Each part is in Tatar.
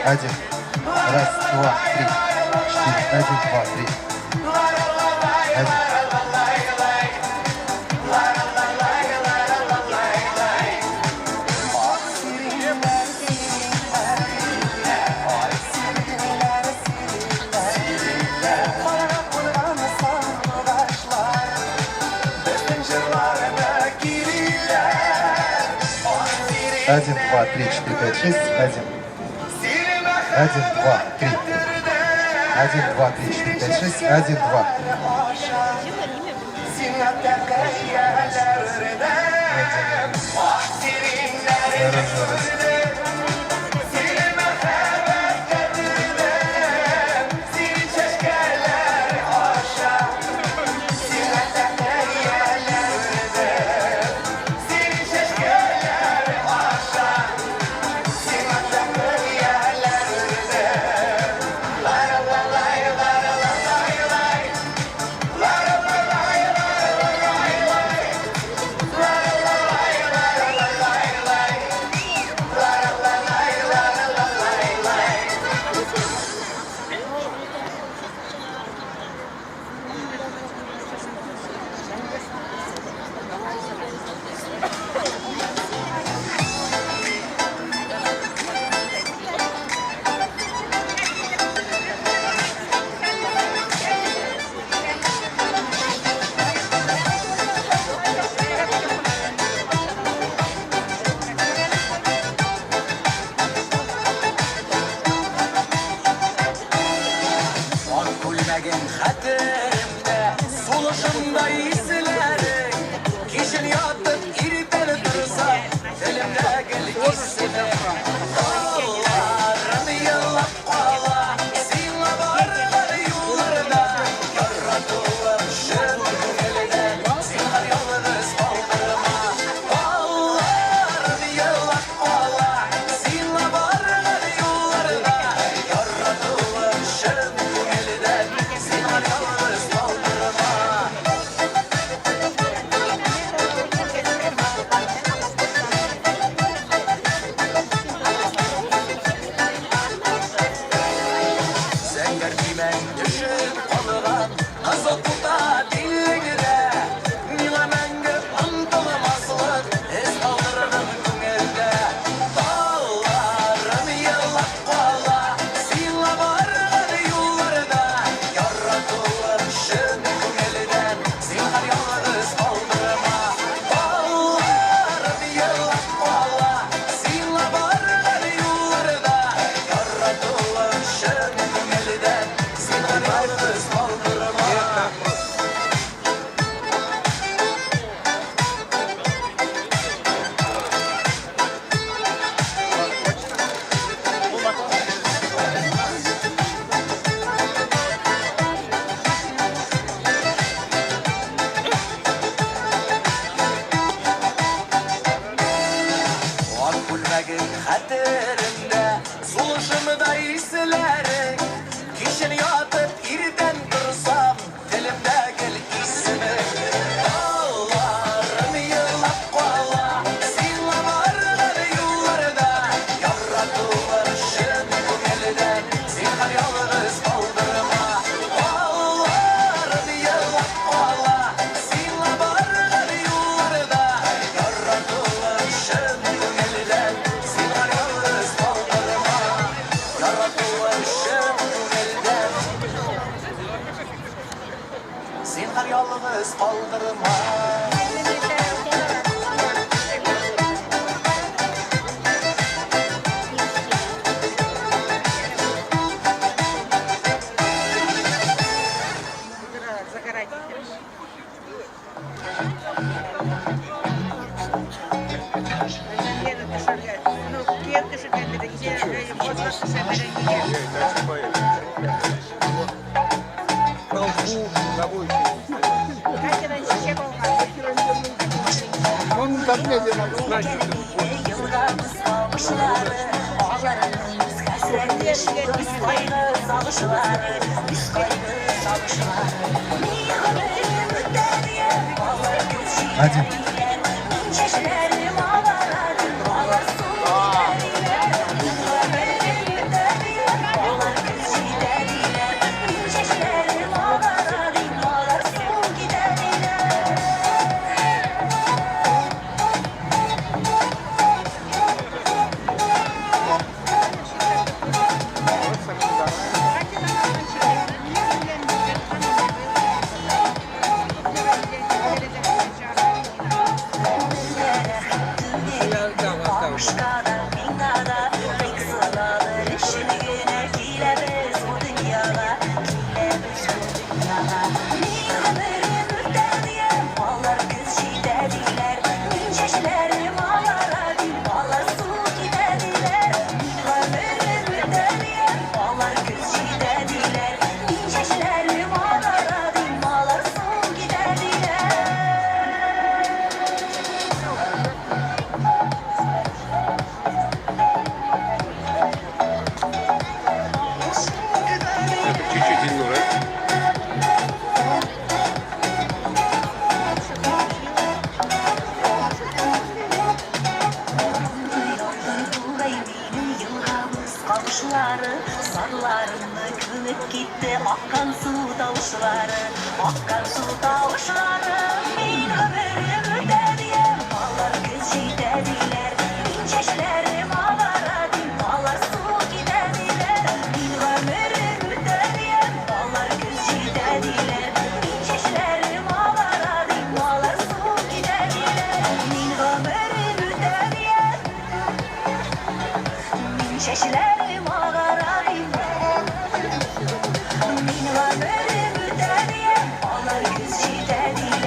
Один. Раз, два, три, четыре. Один, два, три. Один. Один, два, три, четыре, пять, шесть. Один. Один, два, три. Один, два, три, четыре, пять, шесть. Один, два. Один. Раз, раз. Один. ага. Мин гомерем үтә диям, алар көз җитә диләр. Мин чәчләрем алара дим, алар су китә диләр. Мин гомерем үтә диям, алар көз җитә диләр. Мин чәчләрем алара дим, алар су китә диләр. Это чуть-чуть Ильнур, а? Тугай минем елгабыз камышлары, Сарларымны күмеп китте аккан су тавышлары, Аккан су тавышлары. Мин гомерем үтә диям, алар көз җитә диләр. Мин чәчләрем агара дим, алар су китә диләр. Мин гомерем үтә диям, алар көз җитә диләр. Мин чәчләрем агара дим, алар су китә диләр. Мин гомерем үтә диям, мин чәчләрем агара дим. Мин гомерем үтә диям, алар көз җитә диләр.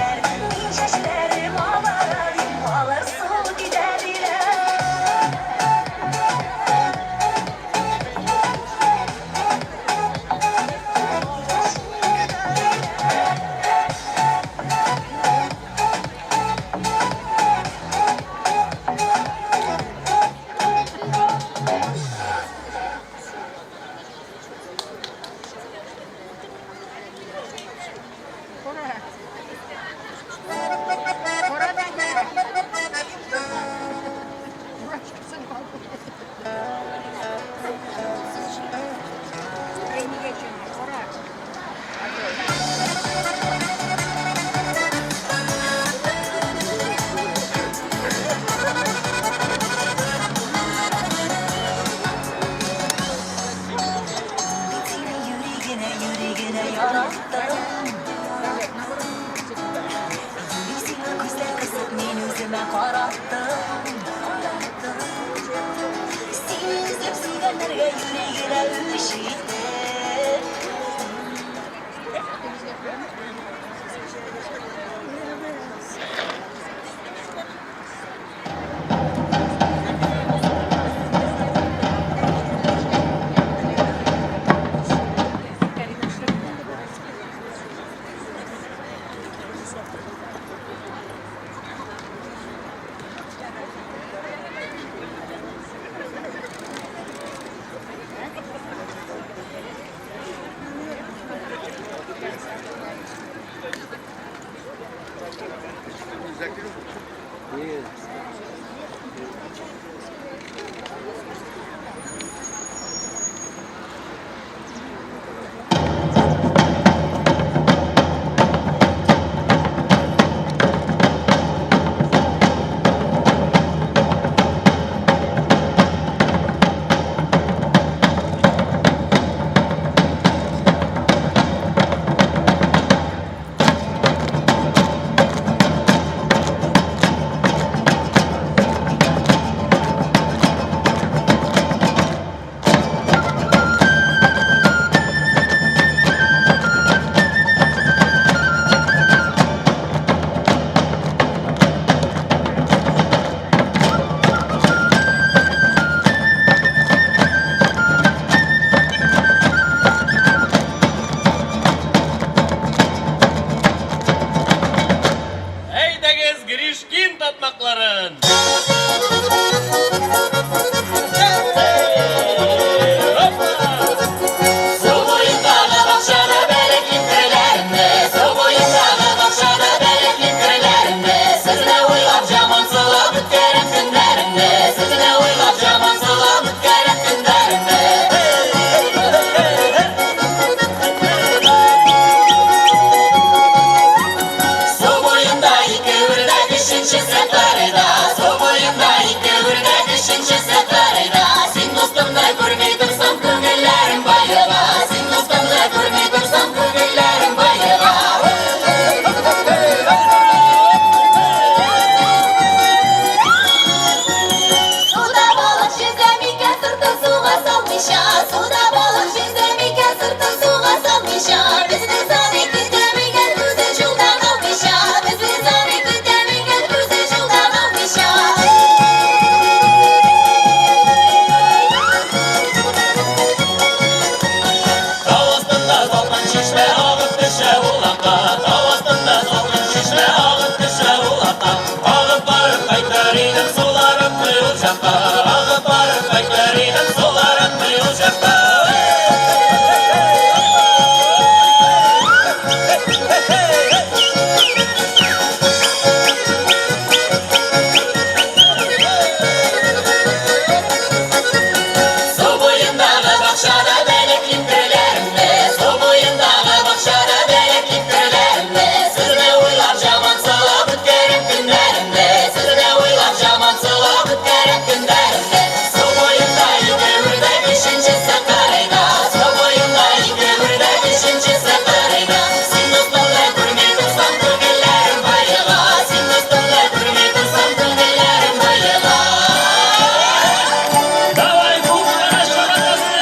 төшә улакка. Тау астында салкын чишмә агып төшә улакка. Агып барып кайтыр идем, суларым ул чакка. Агып барып кайтыр идем, суларым ул чакка. Су буендагы бакчада бәләклим терләремне, су буендагы бакчада бәләклим терләремне. Сезне уйлап җамансылап үткәрәм көннәремне, сезне уйлап җамансылап үткәрәм көннәремне. Су буенда ике үрдәк, өченчесе кырыйда. Су буенда ике үрдәк, өченчесе кырыйда. Син дустыңны күрми торсаң, күңелләрем боега. Син дустыңны күрми торсаң, күңелләрем боега. Давай, кухняга чыгасың!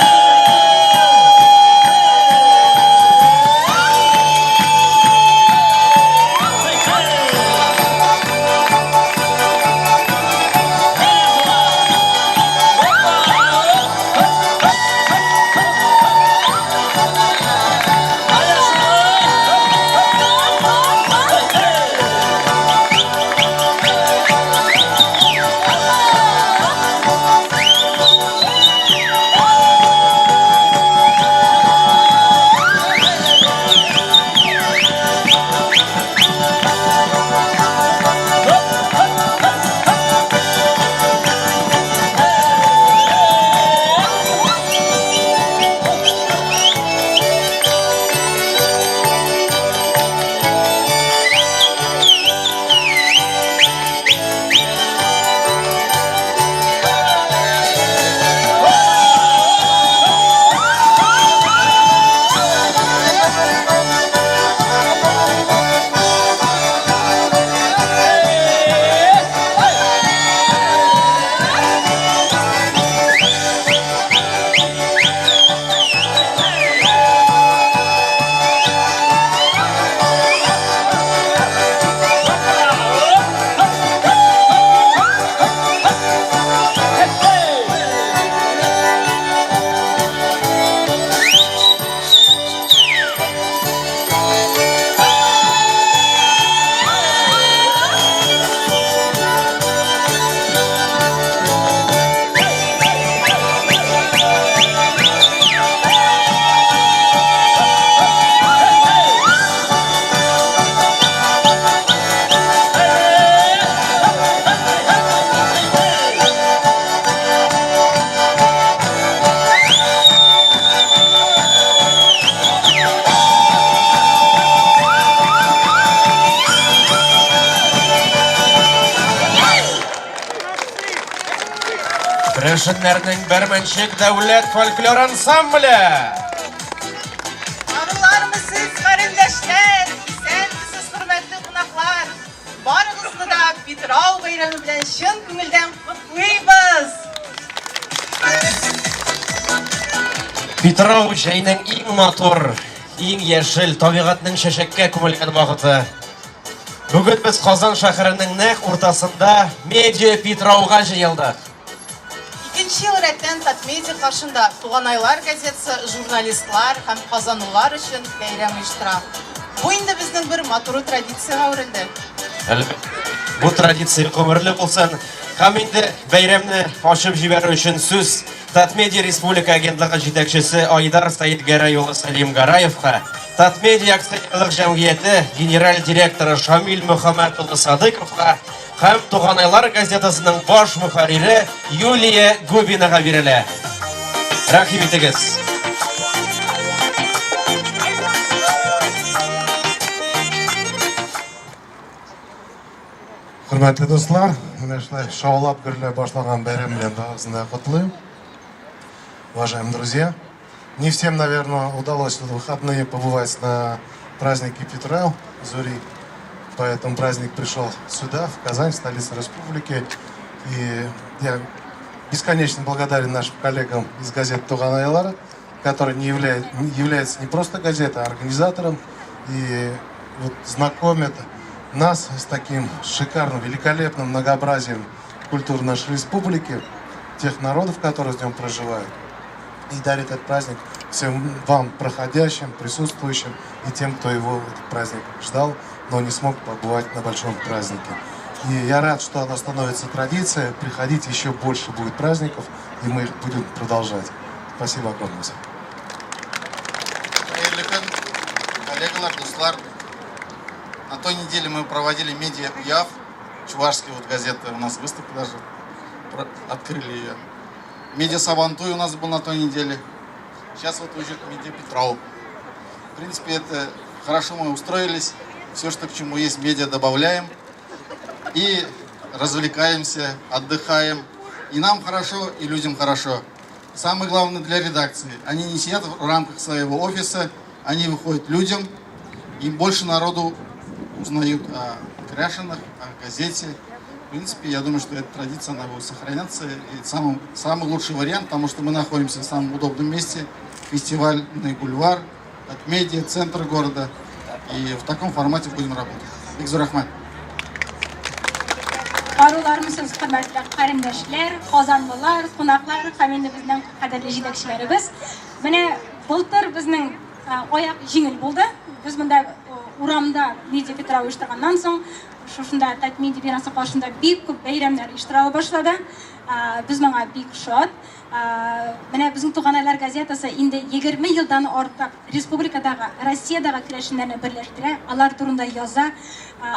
Керәшеннәрнең Бәрмәнчек дәүләт фольклор ансамбле! Арулармы сез, карендәшләр? Исәнмесез, хөрмәтле кунаклар! Барыгызны да Питрау бәйрәме белән чын күңелдән котлыйбыз! Питрау җәйнең иң матур, иң яшел, табигатьнең чәчәккә күмелгән вакыты. Бүген без Казан шәһәренең нәкъ уртасында Медиа Питрауга җыелдык. Икенче ел рәттән Татмедиа каршында Туганайлар газетасы журналистлар һәм казанлылар өчен бәйрәм оештыра. Бу инде безнең бер матур традициягә әверелде. Әлбәттә, бу традиция гомерле булсын. Һәм инде бәйрәмне ачып җибәрү өчен сүз Татмедиа республика агентлыгы җитәкчесе Айдар Сәетгәрәй улы Сәлимгараевка, Татмедиа акционерлык җәмгыяте генераль директоры Шамил Мөхәммәт улы Садыковка һәм Туганайлар газетасының баш мөхәррире Юлия Губинага бирелә. Рәхим итегез. Хөрмәтле дуслар, менә шулай шаулап гөрләп башлаган бәйрәм белән барыгызны да котлыйм. Уважаемые друзья, не всем, наверное, удалось в выходные побывать на празднике Питрау, Зури. Поэтому праздник пришел сюда, в Казань, в столицу республики. И я бесконечно благодарен нашим коллегам из газеты «Туганайлар», которые не являются не просто газетой, а организатором. И вот знакомят нас с таким шикарным, великолепным многообразием культуры нашей республики, тех народов, которые в нем проживают, и дарит этот праздник Всем вам, проходящим, присутствующим и тем, кто его, этот праздник, ждал, но не смог побывать на большом празднике. И я рад, что оно становится традицией. Приходите, еще больше будет праздников, и мы их будем продолжать. Спасибо огромное всем. Хәерле көн, коллегалар, дуслар. На той неделе мы проводили медиа УЯВ, чувашская вот газета, у нас выставка даже, открыли ее. Медиа Сабантуй у нас был на той неделе. Сейчас вот уже медиа Питрау. В принципе, это хорошо мы устроились. Все, что к чему есть, медиа добавляем. И развлекаемся, отдыхаем. И нам хорошо, и людям хорошо. Самое главное для редакции. Они не сидят в рамках своего офиса, они выходят людям, и больше народу узнают о кряшенах, о газете. В принципе, я думаю, что эта традиция, она будет сохраняться. И самый, самый лучший вариант, потому что мы находимся в самом удобном месте, фестивальный бульвар, Татмедиа, центр города. И в таком формате будем работать. Бик зур рәхмәт. Арулармысыз, хөрмәтле карендәшләр, казанлылар, кунаклар һәм инде безнең кадерле җитәкчеләребез. Менә былтыр безнең аяк җиңел булды. Без монда урамда медиа Питрау оештырганнан соң, шушында Татмедиа бинасы каршында бик күп бәйрәмнәр оештырыла башлады. Без моңа бик шат. Менә безнең Туганайлар газетасы инде 20 елдан артык республикадагы, Россиядәге керәшеннәрне берләштерә, алар турында яза,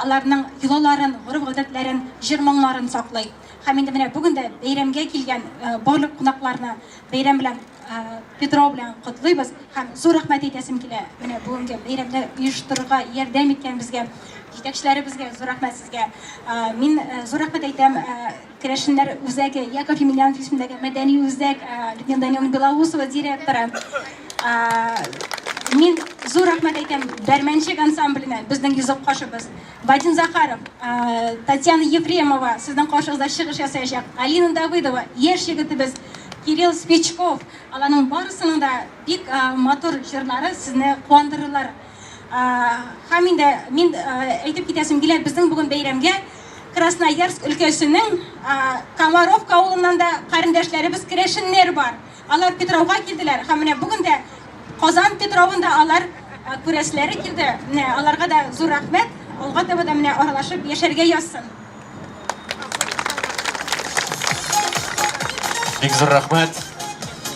аларның йолаларын, гореф-гадәтләрен, җыр-моңнарын саклый. Һәм инде менә бүген дә бәйрәмгә килгән барлык кунакларны бәйрәм белән, Питрау белән котлыйбыз һәм зур рәхмәт әйтәсем килә. Менә бүгенге бәйрәмне оештырырга ярдәм иткән безгә җитәкчеләребезгә зур рәхмәт сезгә. Мин зур рәхмәт әйтәм Керәшеннәр үзәге, Яков Емельянов исемендәге мәдәни үзәк, Людмила Даниловна Белоусова директоры. Мин зур рәхмәт әйтәм Бәрмәнчек ансамбленә, безнең йөзек кашыбыз. Вадим Захаров, Татьяна Ефремова сезнең каршыгызда чыгыш ясаячак. Алина Давыдова, яшь егетебез Кирилл Спичков. Аларның барысының да бик матур җырлары сезне куандырырлар. Һәм инде мин әйтеп китәсем килә, безнең бүген бәйрәмгә Красноярск өлкәсенең Комаровка авылыннан да карендәшләребез керәшеннәр бар. Алар Питрауга килделәр һәм менә бүген дә Казан Питравын да алар күрәселәре килде. Менә аларга да зур рәхмәт. Алга таба да менә аралашып яшәргә язсын. Бик зур рәхмәт.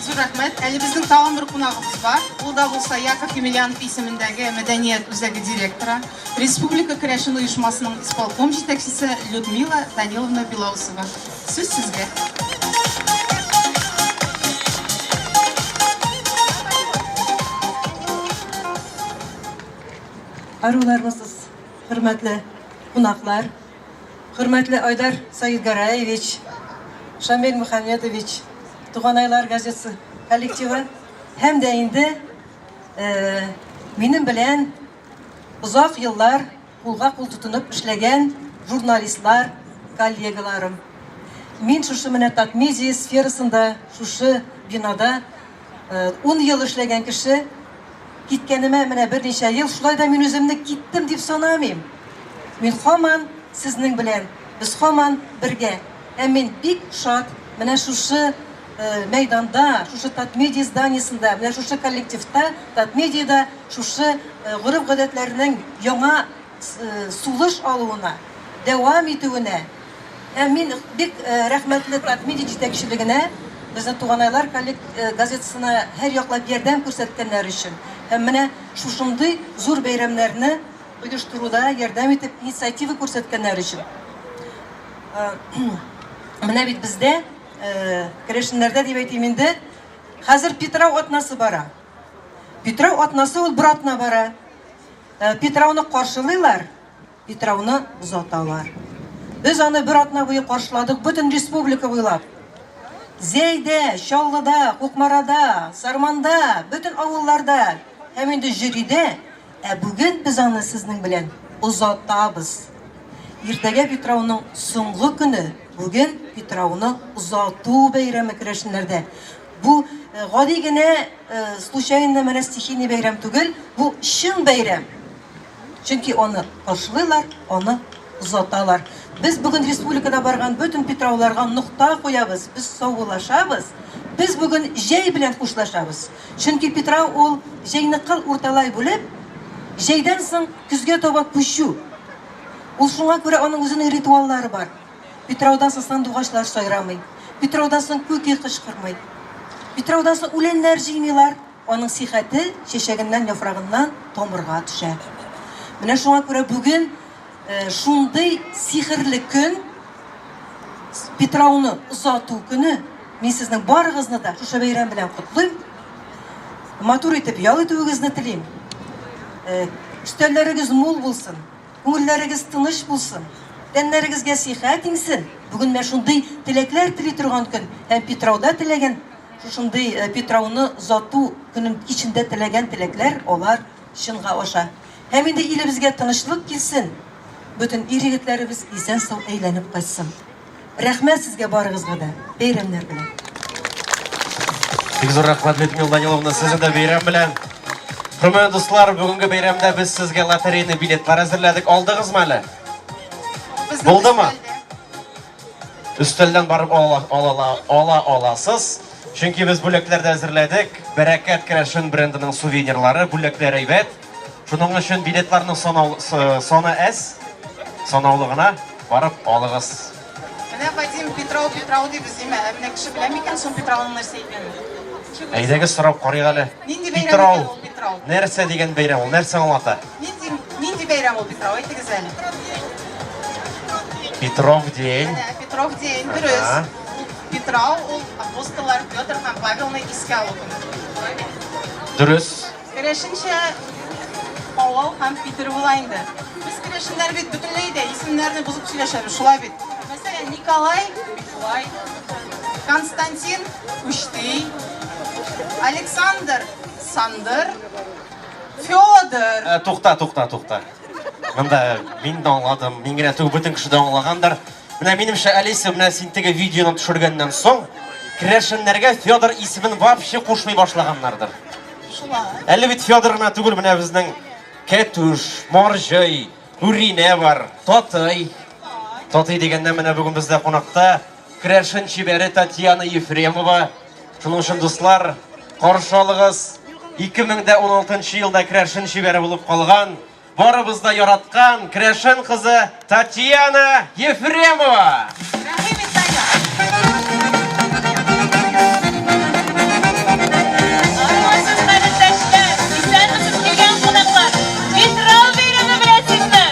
Зур рәхмәт. Әле безнең тагын бер кунагыбыз бар. Ул да булса Яков Емельянов исемендәге мәдәният үзәге директоры, Республика керәшен оешмасының исполком җитәкчесе Людмила Даниловна Белоусова. Сүз сезгә. Арулармысыз, хөрмәтле кунаклар, хөрмәтле Айдар Саидгараевич, Шамил Мөхәммәтович, Туганайлар газетасы коллективы һәм дә инде э, минем белән озак еллар кулга кул тотынып эшләгән журналистлар, коллегаларым. Мин шушы менә Татмедиа сферасында, шушы бинада 10 ел эшләгән кеше, киткәнемә менә берничә ел, шулай да мин үземне киттем дип санамыйм. Мин һаман сезнең белән, без һаман бергә. Һәм мин бик шат, менә шушы мәйданда, шушы Татмедиа зданиесендә, менә шушы коллективта, Татмедиада шушы гореф-гадәтләрнең яңа сулыш алуына, дәвам итүенә һәм мин бик рәхмәтле Татмедиа җитәкчелегенә, безнең Туганайлар газетасына һәр яклап ярдәм күрсәткәннәре өчен һәм менә шушындый зур бәйрәмнәрне оештыруда ярдәм итеп инициатива күрсәткәннәре өчен. Менә бит бездә, керәшеннәрдә дип әйтим инде, хәзер Питрау атнасы бара. Питрау атнасы ул бер атна бара. Питрауны каршылыйлар, Питрауны озаталар. Без аны бер атна буе каршыладык бөтен республика буйлап. Зәйдә, Чаллыда, Кукмарада, Сарманда, бөтен авылларда һәм инде Җөридә. Ә бүген без аны сезнең белән озатабыз. Иртәгә Питрауның соңгы көне, бүген Питрауны озату бәйрәме керәшеннәрдә. Бу гади генә случайно менә стихийный бәйрәм түгел, бу чын бәйрәм. Чөнки аны каршылыйлар, аны озаталар. Без бүген республикада барган бөтен Питрауларга нокта куябыз, без саубуллашабыз. Без бүген җәй белән хушлашабыз. Чөнки Питрау ул җәйне кыл урталай бүлеп, җәйдән соң көзгә таба күчү. Ул шуңа күрә аның үзенең ритуаллары бар. Питраудан соң сандугачлар сайрамый. Питраудан соң күки кычкырмый. Питраудан соң үләннәр җыймыйлар. Аның сихәте чәчәгеннән, яфрагыннан тамырга төшә. Менә шуңа күрә бүген шундый сихерле көн, Питрауны озату көне. Мин сезнең барыгызны да шушы бәйрәм белән котлыйм. Матур итеп ял итүегезне телим. Өстәлләрегез мул булсын, күңелләрегез тыныч булсын, тәннәрегезгә сихәт иңсен. Бүген менә шундый теләкләр тели торган көн һәм Питрауда теләгән шушындый Питрауны озату көнен кичендә теләгән теләкләр алар чынга аша. Һәм инде илебезгә тынычлык килсен, бөтен ир-егетләребез исән-сау әйләнеп кайтсын. Рәхмәт сезгә барыгызга да, бәйрәмнәр белән. Бик зур рәхмәт, Людмила Даниловна, сезне дә бәйрәм белән. Хөрмәтле дуслар, бүгенге бәйрәмдә без сезгә лотерейный билетлар әзерләдек. Алдыгызмы әле? Булдымы? Өстәлдән барып ала, ала, ала аласыз. Чөнки без бүләкләр дә әзерләдек. Бәрәкәт керәшен брендының сувенирлары, бүләкләр әйбәт. Шуның өчен билетларның санау, саны әз, санаулы гына барып алыгыз. Менә Вадим Питрау, Питрау дибез, димә. Ә менә кеше белә микән соң Питрауның нәрсә икәнен? Әйдәгез сорап карыйк әле. Нинди бәйрәм икән ул Питрау? Нәрсә дигән бәйрәм ул? Нәрсә аңлата? Нинди, нинди бәйрәм ул Питрау? Әйтегез әле. Петров день. Менә Петров день, дөрес. Питрау ул апостоллар Петр һәм Павелны искә алу көне. Шулай бит? Дөрес. Керәшенчә Павел һәм Питер була инде. Без керәшеннәр бит бөтенләй дә исемнәрне бозып сөйләшәбез, шулай бит? Мәсәлән, Николай, Микулай, Константин, Күчтей, Александр, Сандыр, Федор. Ә, тукта, тукта, тукта. Монда мин дә аңладым, мин генә түгел, бөтен кеше дә аңлагандыр. Менә минемчә, Алиса, менә син теге видеоны төшергәннән соң, керәшеннәргә Федор исемен вообще кушмый башлаганнардыр. Шулай. Әле бит Федор гына түгел, менә безнең Кәтүш, Морҗый, Үринә бар, Татый. Татый дигәндә менә бүген бездә кунакта керәшен чибәре Татьяна Ефремова. Шуның өчен, дуслар, каршы алыгыз. 2016 елда керәшен чибәре булып калган, барыбыз да яраткан керәшен кызы Татьяна Ефремова. Рәхим ит, Таня. Армысыз, кардәшләр, исәнмесез, килгән кунаклар. Питрау бәйрәме белән сезне!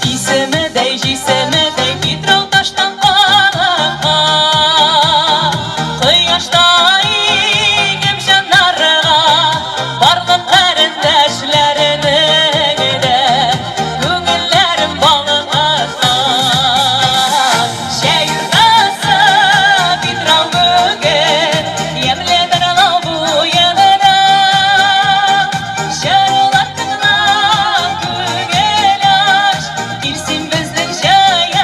Исемедәй, җисемедәй Питрау таштан калыккан. Кояшта иңеп җаннарга, барлык карендәшләренең дә күңелләрен балкыткан. Чәй уртасы Питрау бүген, ямьле Тарлау буенда. Җырулар тыңлап күңел ач, кил син безнең җыенга.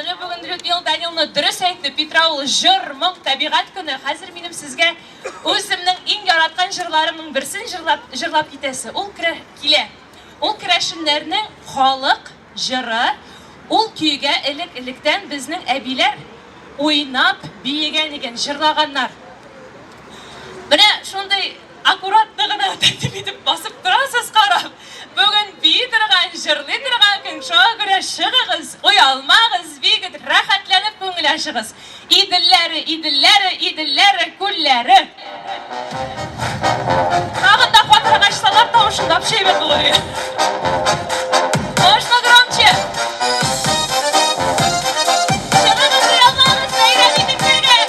Менә бүген Людмила Даниловна дөрес әйтте, Питрау ул җыр, моң, табигать көне. Хәзер минем сезгә үземнең иң яраткан җырларымның берсен җырлап, җырлап китәсе. Ул керә, килә. Ул керәшеннәрнең халык җыры. Ул көйгә элек-электән безнең әбиләр уйнап биегән икән, җырлаганнар. Менә шундый аккуратно гына тәртип итеп басып торасыз карап. Бүген бии торган, җырлый торган көн, шуңа күрә чыгыгыз, оялмагыз, биегез, рәхәтләнеп күңел ачыгыз. Иделләре, иделләре, иделләре, күлләре. Тагын да катырак ачсалар, тавышын вообще әйбәт булыр иде. Можно громче? Чыгыгыз, оялмагыз, бәйрәм итеп бергә.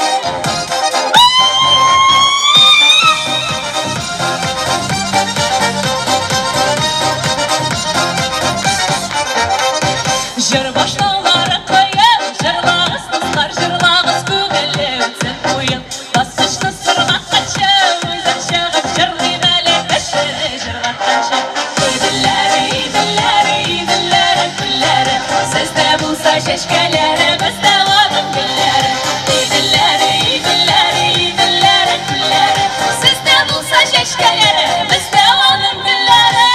Җыр башлаулары кыен, җырлагыз, дуслар, җырлагыз, күңелле үтсен уен. Баскычны сыргатканчы, үзем чыгып җырлыйм әле, кешене җырлатканчы. Иделләре, иделләре, иделләре, күлләре, сездә булса чәчкәләре, бездә аның гөлләре. Иделләре, иделләре, иделләре, күлләре, сездә булса чәчкәләре, бездә аның гөлләре.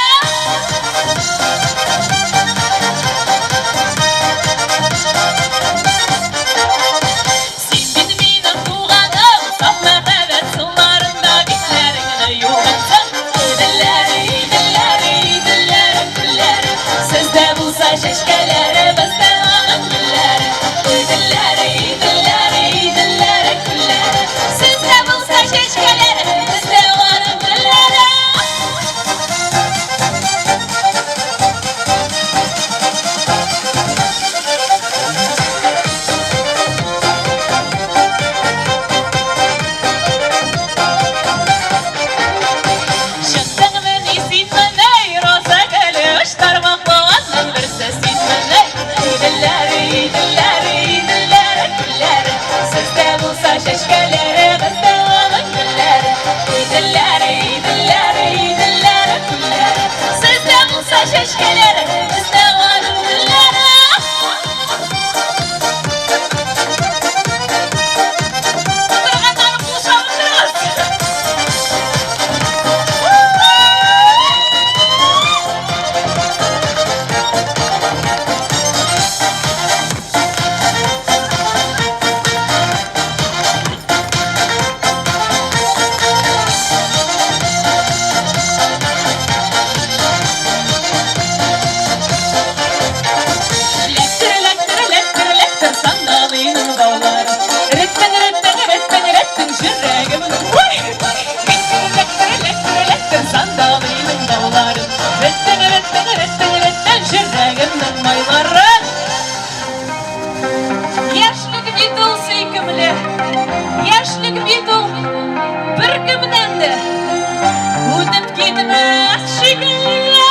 Син бит минем туганым, саф мәхәббәт суларында битләреңне югансың. Иделләре, иделләре, иделләре, күлләре, сездә булса чәчкәләре, бездә аның гөлләре. Иделләре, иделләре, иделләре, күлләре, сездә булса чәчкәләре, бездә аның гөлләре. Чыктыңмыни син менә, роза гөле, оч тармаклы атның берсе син менә. Иделләре, иделләре, иделләре, күлләре, сездә булса чәчкәләре, бездә аның гөлләре. Иделләре, иделләре, иделләре, күлләре, сездә булса чәчкәләре, бездә аның гөлләре. Эләктер, эләктер, эләктер, эләктер сандалыйның баулары. Реттең, реттең, реттең, реттең җөрәгемнең. Уй! Эләктер, эләктер, эләктер, эләктер сандалыйның баулары. Реттең, реттең, реттең, реттең җөрәгемнең майлары. Яшьлек бит ул сөйкемле. Яшьлек бит ул беркемнән дә үтеп китмәс шикелле.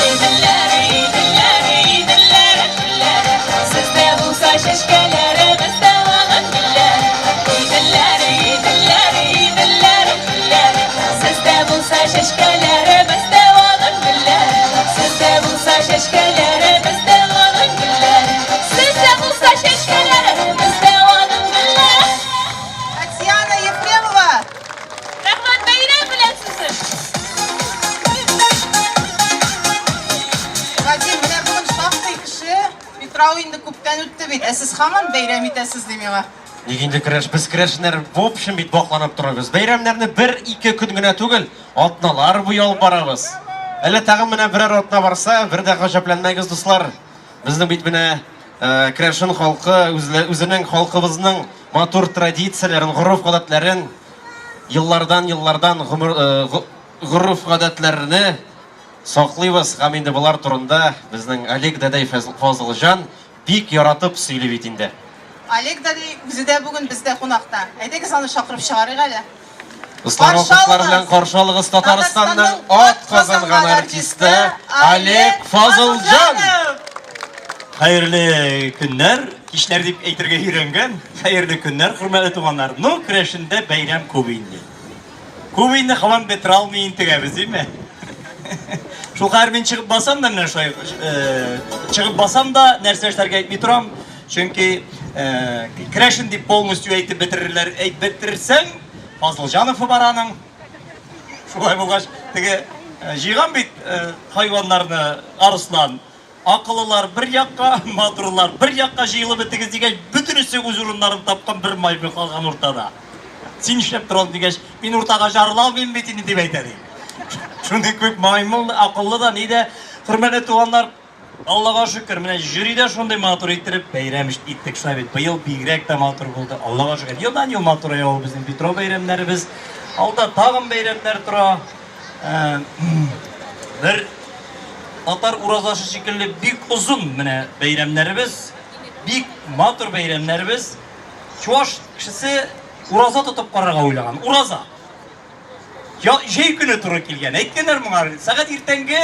Иделләре, иделләре, иделләре, күлләре, сездә булса чәчкәләре, бездә аның гөлләре. Иделләре, иделләре, иделләре, күлләре, сездә булса чәчкәләре, бездә аның гөлләре. Сездә булса чәчкәләре, бездә аның гөлләре. Сездә булса чәчкәләре, бездә аның гөлләре. Татьяна Ефремова! Рәхмәт, бәйрәм белән сезне! Вадим, менә бүген шактый кеше, Питрау инде күптән үтте бит, ә сез һаман бәйрәм итәсез, ди миңа. Ник инде керәш, без керәшеннәр в общем бит вакланып торабыз. Бәйрәмнәрне бер-ике көн генә түгел, атналар буе алып барабыз. Әле тагын менә берәр атна барса, бер дә гаҗәпләнмәгез, дуслар. Безнең бит менә э, керәшен халкы үзенең халкыбызның матур традицияләрен, гореф-гадәтләрен еллардан-еллардан гомер э, гореф-гадәтләрне саклыйбыз һәм инде болар турында безнең Олег дәдәй Фазылҗан бик яратып сөйли бит инде. Олег дәдәй үзе дә бүген бездә кунакта. Әйдәгез аны чакырып чыгарыйк әле. Дуслар, алкышлар белән каршы алыгыз Татарстанның ат казанган артисты Олег Фазылҗан! Хәерле көннәр, кичләр дип әйтергә өйрәнгән. Хәерле көннәр, хөрмәтле туганнар. Ну, керәшендә бәйрәм күп инде. Күп инде, һаман бетерә алмый интегәбез, димме? Шул хәзер мин чыгып басам да менә шулай, э, чыгып басам да нәрсә эшләргә әйтми торам. Чөнки э, керәшен дип полностью әйтеп бетерерләр, әйтеп бетерсәң, Фазылҗанов бар аның. Шулай булгач, теге э, җыйган бит э, хайваннарны Арыслан. Акыллылар бер якка, матурлар бер якка җыелып бетегез дигәч, бөтенесе үз урыннарын тапкан, бер маймыл калган уртада. Син нишләп торасың дигәч, мин уртага жарыла алмыйм бит инде дип әйтә ди. Шундый күп маймыл, акыллы да, ни дә. Хөрмәтле туганнар, Аллага шөкер, менә жюри дә шундый матур иттереп бәйрәм иттек шулай бит. Быел бигрәк тә матур булды. Аллага шөкер. Елдан-ел матурая ул безнең Петров бәйрәмнәребез. Алда тагын бәйрәмнәр тора. Бер татар уразасы шикелле бик озын менә бәйрәмнәребез, бик матур бәйрәмнәребез. Чуваш кешесе ураза тотып карарга уйлаган. Ураза. Я, җәй көне туры килгән. Әйткәннәр моңа, сәгать иртәнге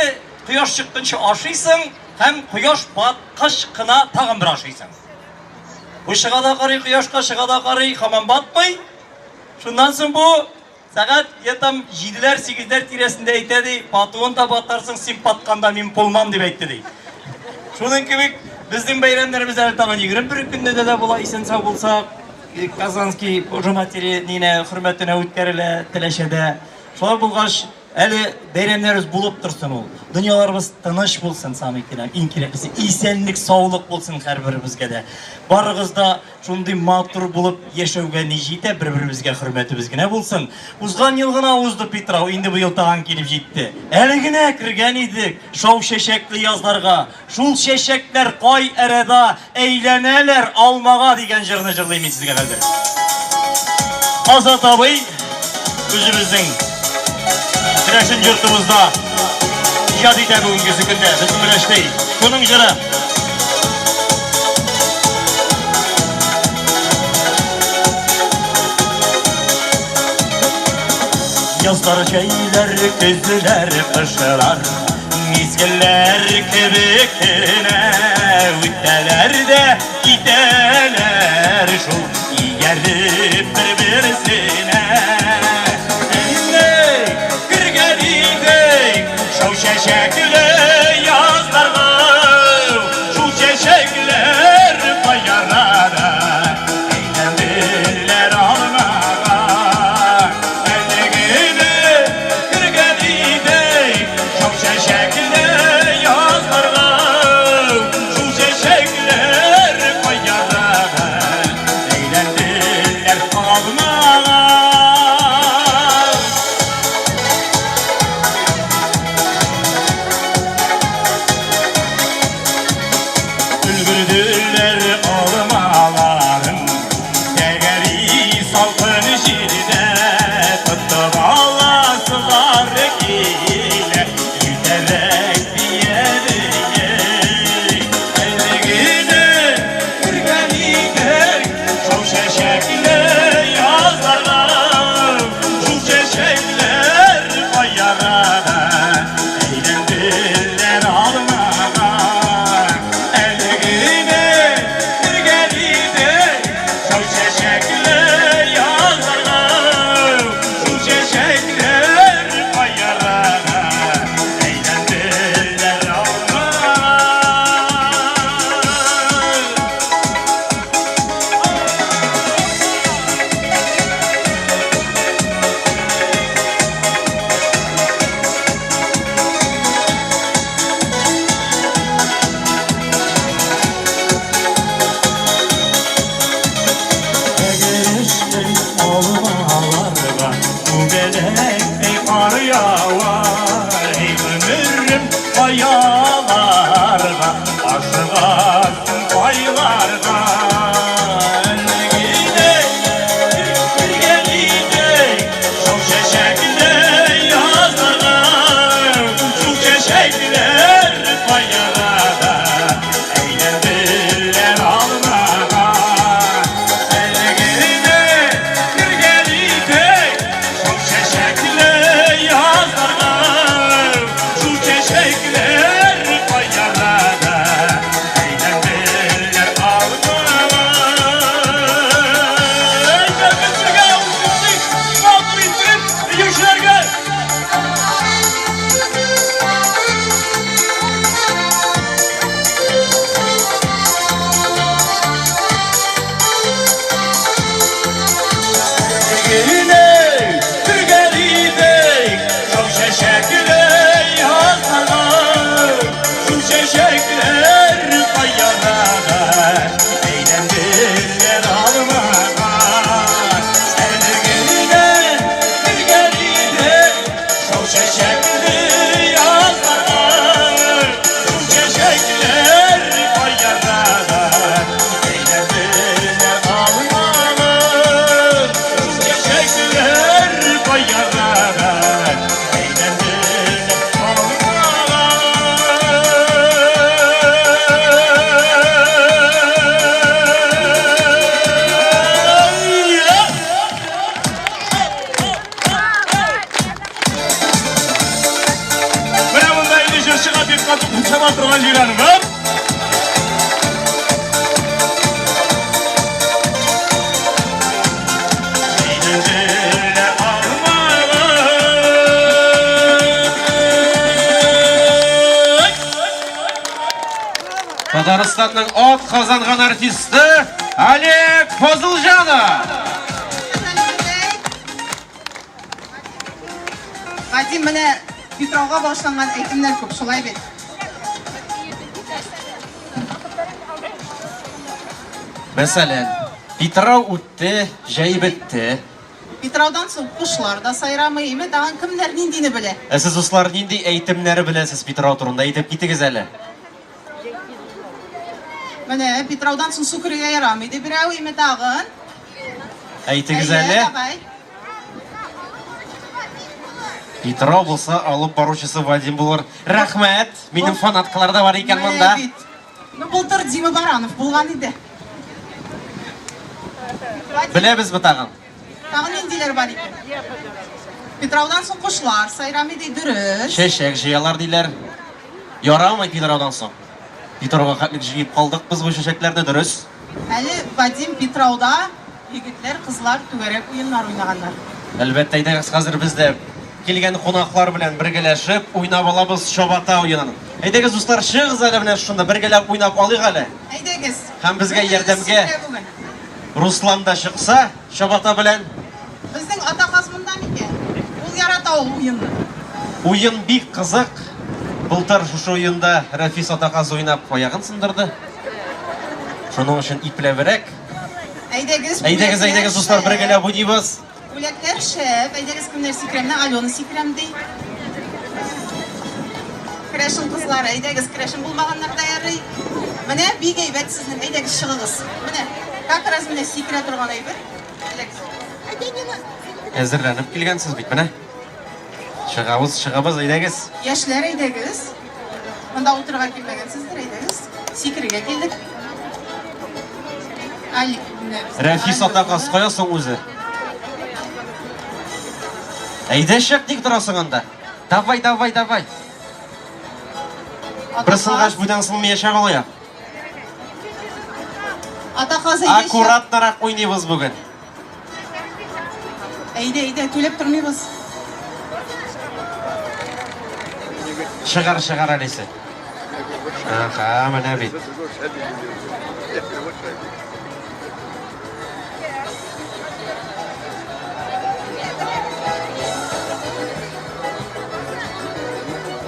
кояш чыкканчы ашыйсың һәм кояш баткач кына тагын бер ашыйсың. Бу чыга да карый кояшка, чыга да карый, һаман батмый. Шуннан соң бу Сәгать я там җиделәр, сигезләр тирәсендә әйтә ди, батуын да батарсың, син батканда мин булмам дип әйтте ди. Шуның кебек безнең бәйрәмнәребез әле тагын 21 көндә дә була, исән сау булсак. Казанский Божьей Матери нинә хөрмәтенә үткәрелә Теләчәдә. Шулай булгач, әле бәйрәмнәребез булып торсын ул. Дөньяларыбыз тыныч булсын, самый кирәк, иң кирәклесе исәнлек, саулык булсын һәрберебезгә дә. Барыгыз да Шундый матур булып яшәүгә ни җитә, бер-беребезгә хөрмәтебез генә булсын. Узган ел гына узды Питрау, инде быел тагын килеп җитте. Әле генә кергән идек шау чәчәкле язларга. Шул чәчәкләр кай арада әйләнәләр алмага дигән җырны җырлыйм мин сезгә хәзер. Азат абый үзебезнең керәшен йортыбызда иҗат итә бүгенгесе көндә, безнең белән эшли. Шуның җыры. Язлар, җәйләр, көзләр, кышлар Мизгелләр кебек кенә үтәләр дә китәләр шул ияреп бер-берсенә. Әй, кергән идек шау чәчәкле язларга, шул чәчәкләр каярада әйләнделәр алмага. Әле генә кергән идек шау чәчәкле язларга, шул чәчәкләр каярада әйләнделәр алмага. чаба торган җирән. Бер. Татарстанның ат казанган артисты Олег Фазылҗанов. Вадим, менә Питрауга багышланган әйтемнәр күп, шулай бит? Мәсәлән, Питрау үтте, җәй бетте. Питраудан соң кошлар да сайрамый, име? Тагын кемнәр ниндине белә? Ә сез, дуслар, нинди әйтемнәр беләсез Питрау турында? Әйтеп китегез әле. Менә Питраудан соң су керергә ярамый ди берәү, име тагын? Әйтегез әле. Давай. Питрау булса, алып баручысы Вадим булыр. Рәхмәт! Минем фанаткалар да бар икән монда. Ну, былтыр Дима Баранов булган иде. Беләбезме тагын? Тагын ниндиләр бар икән? Питраудан соң кошлар сайрамый ди, дөрес. Чәчәк җыялар диләр. Ярамый Питраудан соң. Питрауга хәтлек җыеп калдык без бу чәчәкләрне, дөрес. Әле Вадим Питрауда егетләр, кызлар түгәрәк уеннар уйнаганнар. Әлбәттә, әйдәгез хәзер без дә килгән кунаклар белән бергәләшеп уйнап алабыз чабата уенын. Әйдәгез, дуслар, чыгыгыз әле менә шушында бергәләп уйнап алыйк әле. Әйдәгез. Һәм безгә ярдәмгә Руслан да чыкса, чабата белән. Безнең ата каз монда микән? Ул ярата ул уенны. Уен бик кызык. Былтыр шушы уенда Рәфис ата каз уйнап аягын сындырды. Шуның өчен ипләбрәк. Әйдәгез, Әйдәгез, әйдәгез, дуслар, бергәләп уйныйбыз. Бүләкләр шәп. Әйдәгез, кемнәр сикерә? Менә Алена сикерәм ди. Керәшен кызлары, әйдәгез, керәшен булмаганнар да ярый. Менә бик әйбәт сезнең. Әйдәгез, чыгыгыз. Менә, как раз менә сикерә торган әйбер. Әйдәгез. Әзерләнеп килгәнсез бит, менә. Чыгабыз, чыгабыз, әйдәгез. Яшьләр, әйдәгез. Монда утырырга килмәгәнсездер, әйдәгез. Сикерергә килдек. Алик, менә безнең Рәфис ата каз кая соң үзе? Әйдә чык, ник торасың анда? Давай, давай, давай. Бер сынгач бүтән сынмыячак ул аяк. Ата каз, әйдә чык. Аккуратнырак уйныйбыз бүген. Әйдә, әйдә, түләп тормыйбыз. Чыгар, чыгар әлесе. Аха, менә бит.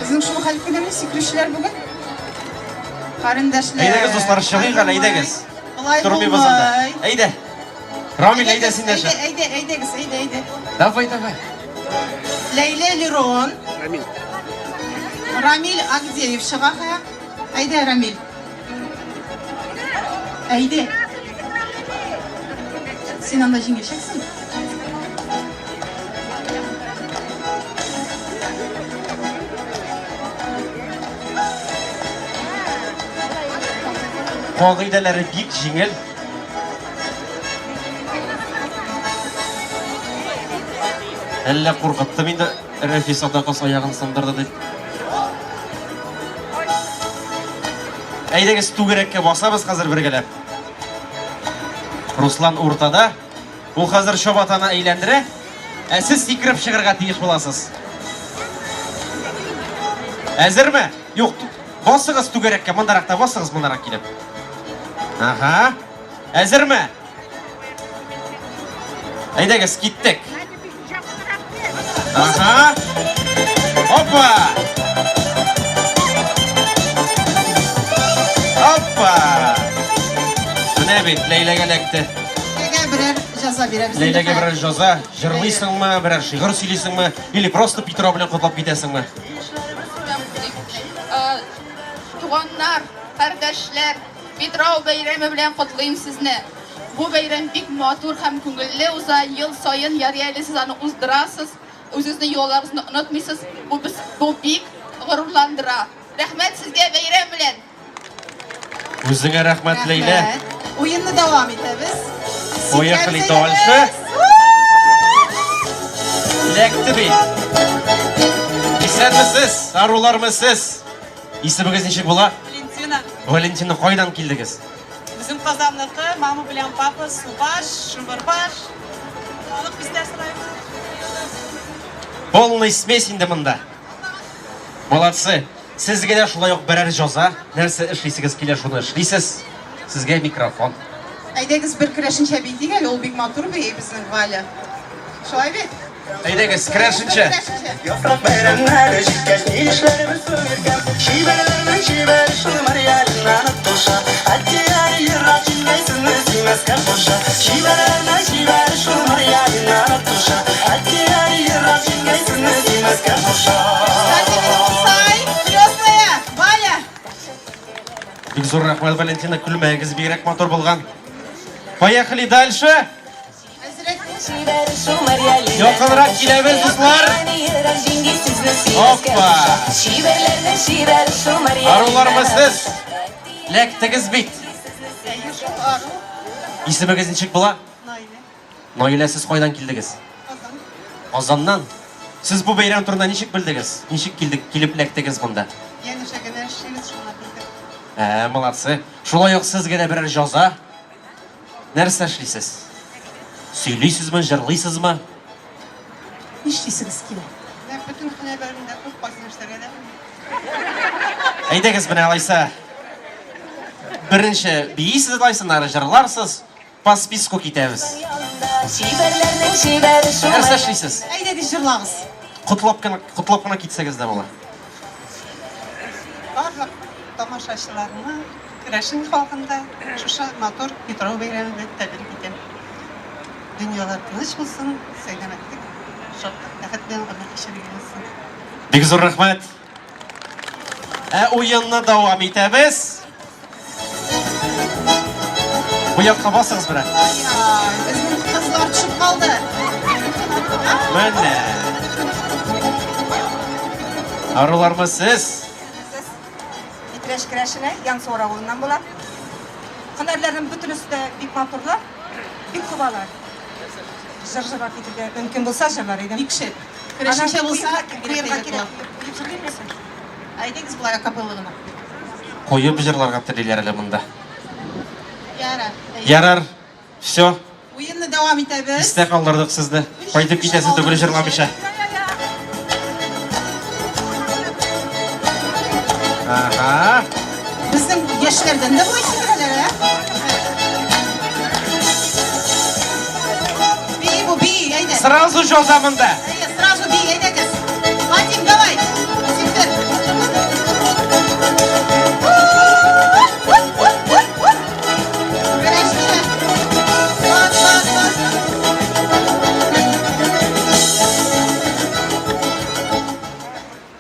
Безнең шул хәл кенәме сикерүчеләр бүген? Карендәшләр. Әйдәгез, дуслар, чыгыйк әле, әйдәгез. Болай Тормыйбыз анда. булмый. Әйдә. Рамил, әйдә син дә чык. Әйдә, әйдә, әйдәгез, әйдә, әйдә. Давай, давай. Ләйлә Лерон. Рамил. Рамил Агдеев чыга. Әйдә, Рамил. Әйдә. Син анда җиңелчәксең. Кагыйдәләре бик җиңел. Әллә куркыттым инде Рәфис атакас аягын сындырды дип. Әйдәгез түгәрәккә басабыз хәзер бергәләп. Руслан уртада. Ул хәзер чабатаны әйләндерә. Ә сез сикереп чыгарга тиеш буласыз. Әзерме? Юк, басыгыз түгәрәккә, мондарак та басыгыз, мондарак килеп. Ага. Әзерме? Әйдәгез, киттек. Ага. Опа! Опа! Менә бит Ләйләгә эләкте. Ләйләгә берәр җәза бирәбез. Ләйләгә берәр җәза. Җырлыйсыңмы, берәр шигырь сөйлисеңме, или просто Петро белән котлап китәсеңме? Туганнар, кардәшләр, Питрау бәйрәме белән котлыйм сезне. Бу бәйрәм бик матур һәм күңелле уза, ел саен ярый әле сез аны уздырасыз, үзегезнең йолаларыгызны онытмыйсыз, бу без бу бик горурландыра. Рәхмәт сезгә бәйрәм белән! Үзеңә рәхмәт, Ләйлә. Уенны дәвам итәбез. Поехали дальше. Эләкте бит. Исәнмесез, арулармы сез? Исемегез ничек була? Валентина. Валентина, кайдан килдегез? Безнең Казанныкы, мама белән папа Субаш, Шымбырбаш, Балык бистәсе районы. Полный смесь инде монда. Молодцы. Сезгә дә шулай ук берәр җаза, нәрсә эшлисегез килә, шуны эшлисез. Сезгә микрофон. Әйдәгез бер керәшенчә биетик әле, ул бик матур бии безнең Валя. Шулай бит? Әйдәгез, керәшенчә. Яфрак бәйрәмнәре җиткәч, ни эшләрбез соң иркәм? Чибәрләрнең чибәре шул Марьялинаны куша. Әти-әни ерак җиңгәй сезне сөймәскә куша. Чибәрләрнең чибәре шул Марьялинаны куша. Әти-әни ерак җиңгәй сезне сөймәскә куша. Кстати, минем Кусай, крестная, Валя. Бик зур рәхмәт, Валентина, көлмәгез, бигрәк матур булган. Поехали дальше. Якынрак киләбез, дуслар. Опа! Арулармы сез? Ләктегез бит. Исемегез ничек була? Наилә. Наилә, сез кайдан килдегез? Казан. Казаннан. Сез бу бәйрәм турында ничек белдегез? Ничек килдек, килеп ләктегез монда? Янәшә генә эшлибез, шуңа белдек. Ә, молодцы. Шулай ук сезгә дә берәр җаза. Нәрсә эшлисез? Сөйлисезме, җырлыйсызмы? Нишлисегез килә? Менә бөтен һөнәрләрем дә күп, кайсын эшләргә дә белмим. Әйдәгез менә алайса. Беренче биисез алайса, аннары җырларсыз. По списку китәбез. Нәрсә эшлисез? Әйдәгез җырлагыз. Котлап кына, котлап кына китсәгез дә була. Барлык тамашачыларны Керәшен халкын да шушы матур Питрау бәйрәме белән тәбрик итәм. Дөньялар тыныч булсын, сәламәтлек, шатлык, бәхет белән гомер кичерергә язсын. Бик зур рәхмәт. Ә уенны дәвам итәбез. Бу якка басыгыз бераз. Ай, безнең кызлар төшеп калды. Менә. Арулармы сез? Питрәч керәшене Янсуар авылыннан була. Һөнәрләрнең бөтенесе дә бик матурлар, бик күп алар. Җыр җырлап китергә мөмкин булса җырлар идем. Бик шәп. Керәшенчә булса, куерга бигрәк кирәк. була. Куеп җырлыйммы соң? Әйдәгез болай акапелла гына. Куеп җырларга телиләр әле монда. Ярар. Ярар. Все. Уенны дәвам итәбез. Истә калдырдык сезне. Кайтып китәсе түгел җырламыйча. Ага. Безнең яшьләрдән дә болай сикерәләр, ә? Бии бу, бии, әйдә. Сразу җаза монда. Әйе, сразу бии, әйдәгез. Вадим, давай. Сиктер.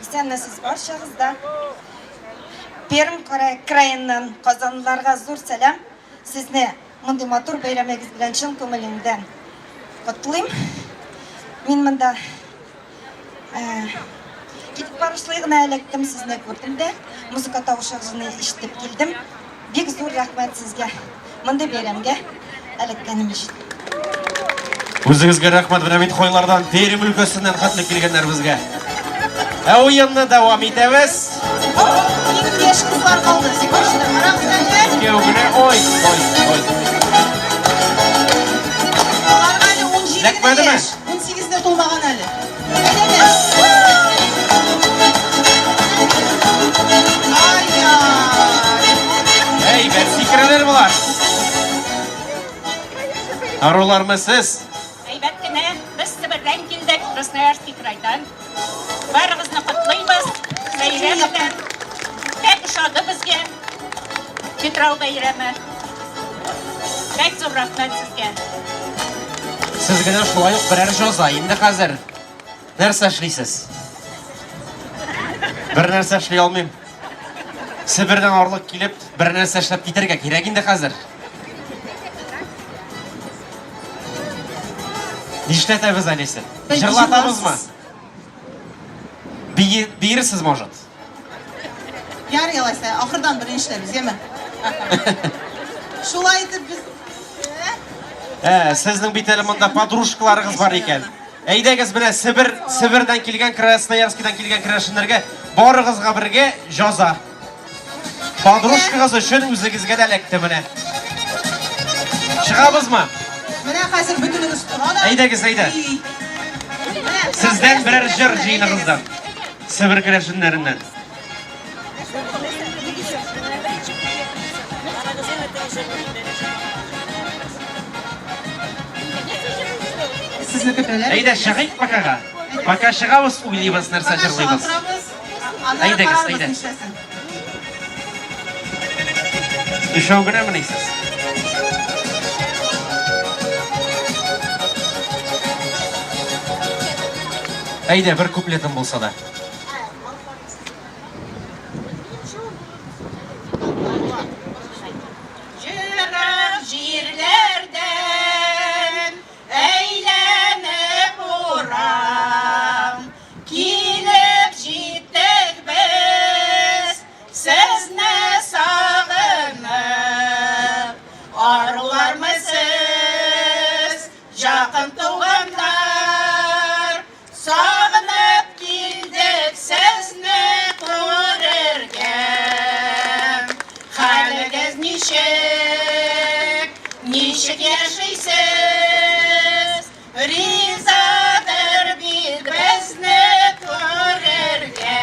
Исәнмесез барчагыз да. Пермь краеннан казанлыларга зур сәлам. Сезне мондый матур бәйрәмегез белән чын күңелемдән котлыйм. Мин монда Китеп барышлый гына эләктем, сезне күрдем дә, музыка тавышыгызны ишетеп килдем. Бик зур рәхмәт сезгә, мондый бәйрәмгә эләккәнем өчен. Үзегезгә рәхмәт, менә бит Хойлардан, Пермь өлкәсеннән хәтле килгәннәр безгә. Ә уенны дәвам итәбез. Иң яшь кызлар калды. Секундочку, карагыз әле. Икәү генә, ой, ой, ой. Аларга әле 17 генә Эләкмәдеме? яшь. 18 дә тулмаган әле. Әйдәгез. Ай-яй. Әйбәт сикерәләр болар. Арулармы сез? Әйбәт кенә, без Себердән килдек, Красноярский крайдан. Барыгызны котлыйбыз, бәйрәм белән. Бәк ошады безгә Питрау бәйрәме. Бәк зур рәхмәт сезгә. Сез генә шулай ук берәр җаза инде хәзер. Нәрсә эшлисез? Бер нәрсә эшли алмыйм. Себердән арлык килеп, бер нәрсә эшләп китәргә кирәк инде хәзер. Нишләтәбез, Алиса? Җырлатабызмы? Биерсез, может? Ярый алайса, ахырдан беренче эшләрбез, яме. Шулай итеп без Ә, сезнең бит әле монда подружкаларыгыз бар икән. Әйдәгез менә Себер, Себердән килгән, Красноярскидан килгән керәшеннәргә барыгызга бергә җаза. Подружкагыз өчен үзегезгә дә эләкте менә. Чыгабызмы? Менә хәзер бөтенегез тора да. Әйдәгез, әйдә. Сездән берәр җыр җыеныгыздан. Себер керәшеннәреннән. Сезне көтәләр. Әйдә, чыгыйк покага. Пока чыгабыз, уйлыйбыз, нәрсә җырлыйбыз. Әйдәгез, әйдә. Өчәү генәмени сез? Әйдә, бер куплетым булса да. Ерак җирләрдән әйләнеп урам килеп җиттек без сезне сагынып. Арулармы сез, якын туганнар? Сагынып килдек сезне күрергә. Хәлегез ничек? Ничек яшисез? Ризадыр бит безне күрергә.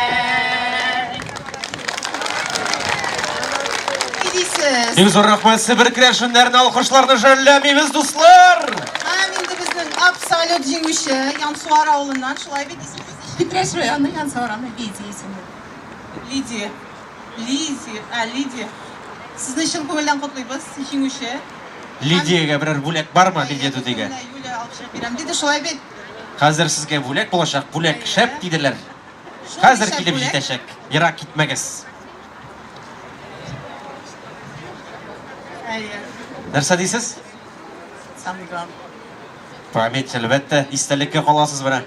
Ни дисез? Бик зур рәхмәт Себер керәшеннәренә, алкышларны жәлләмибез, дуслар! Һәм инде безнең абсолют җиңүче Янсуар авылыннан, шулай бит исемегез ничек? Питрәч районы Янсуар авылы Лидия исемле. Лидия. Лидия, ә, Лидия. Сезне чын күңелдән котлыйбыз, җиңүче. Лидиягә берәр бүләк бармы, Лидия түтигә? Менә Юля алып чыгып бирәм диде, шулай бит? Хәзер сезгә бүләк булачак, бүләк шәп диделәр. Шундый Хәзер шәп килеп бүләк. җитәчәк, ерак китмәгез. Әйе. Нәрсә дисез? Самый главный. Память, әлбәттә, истәлеккә каласыз менә.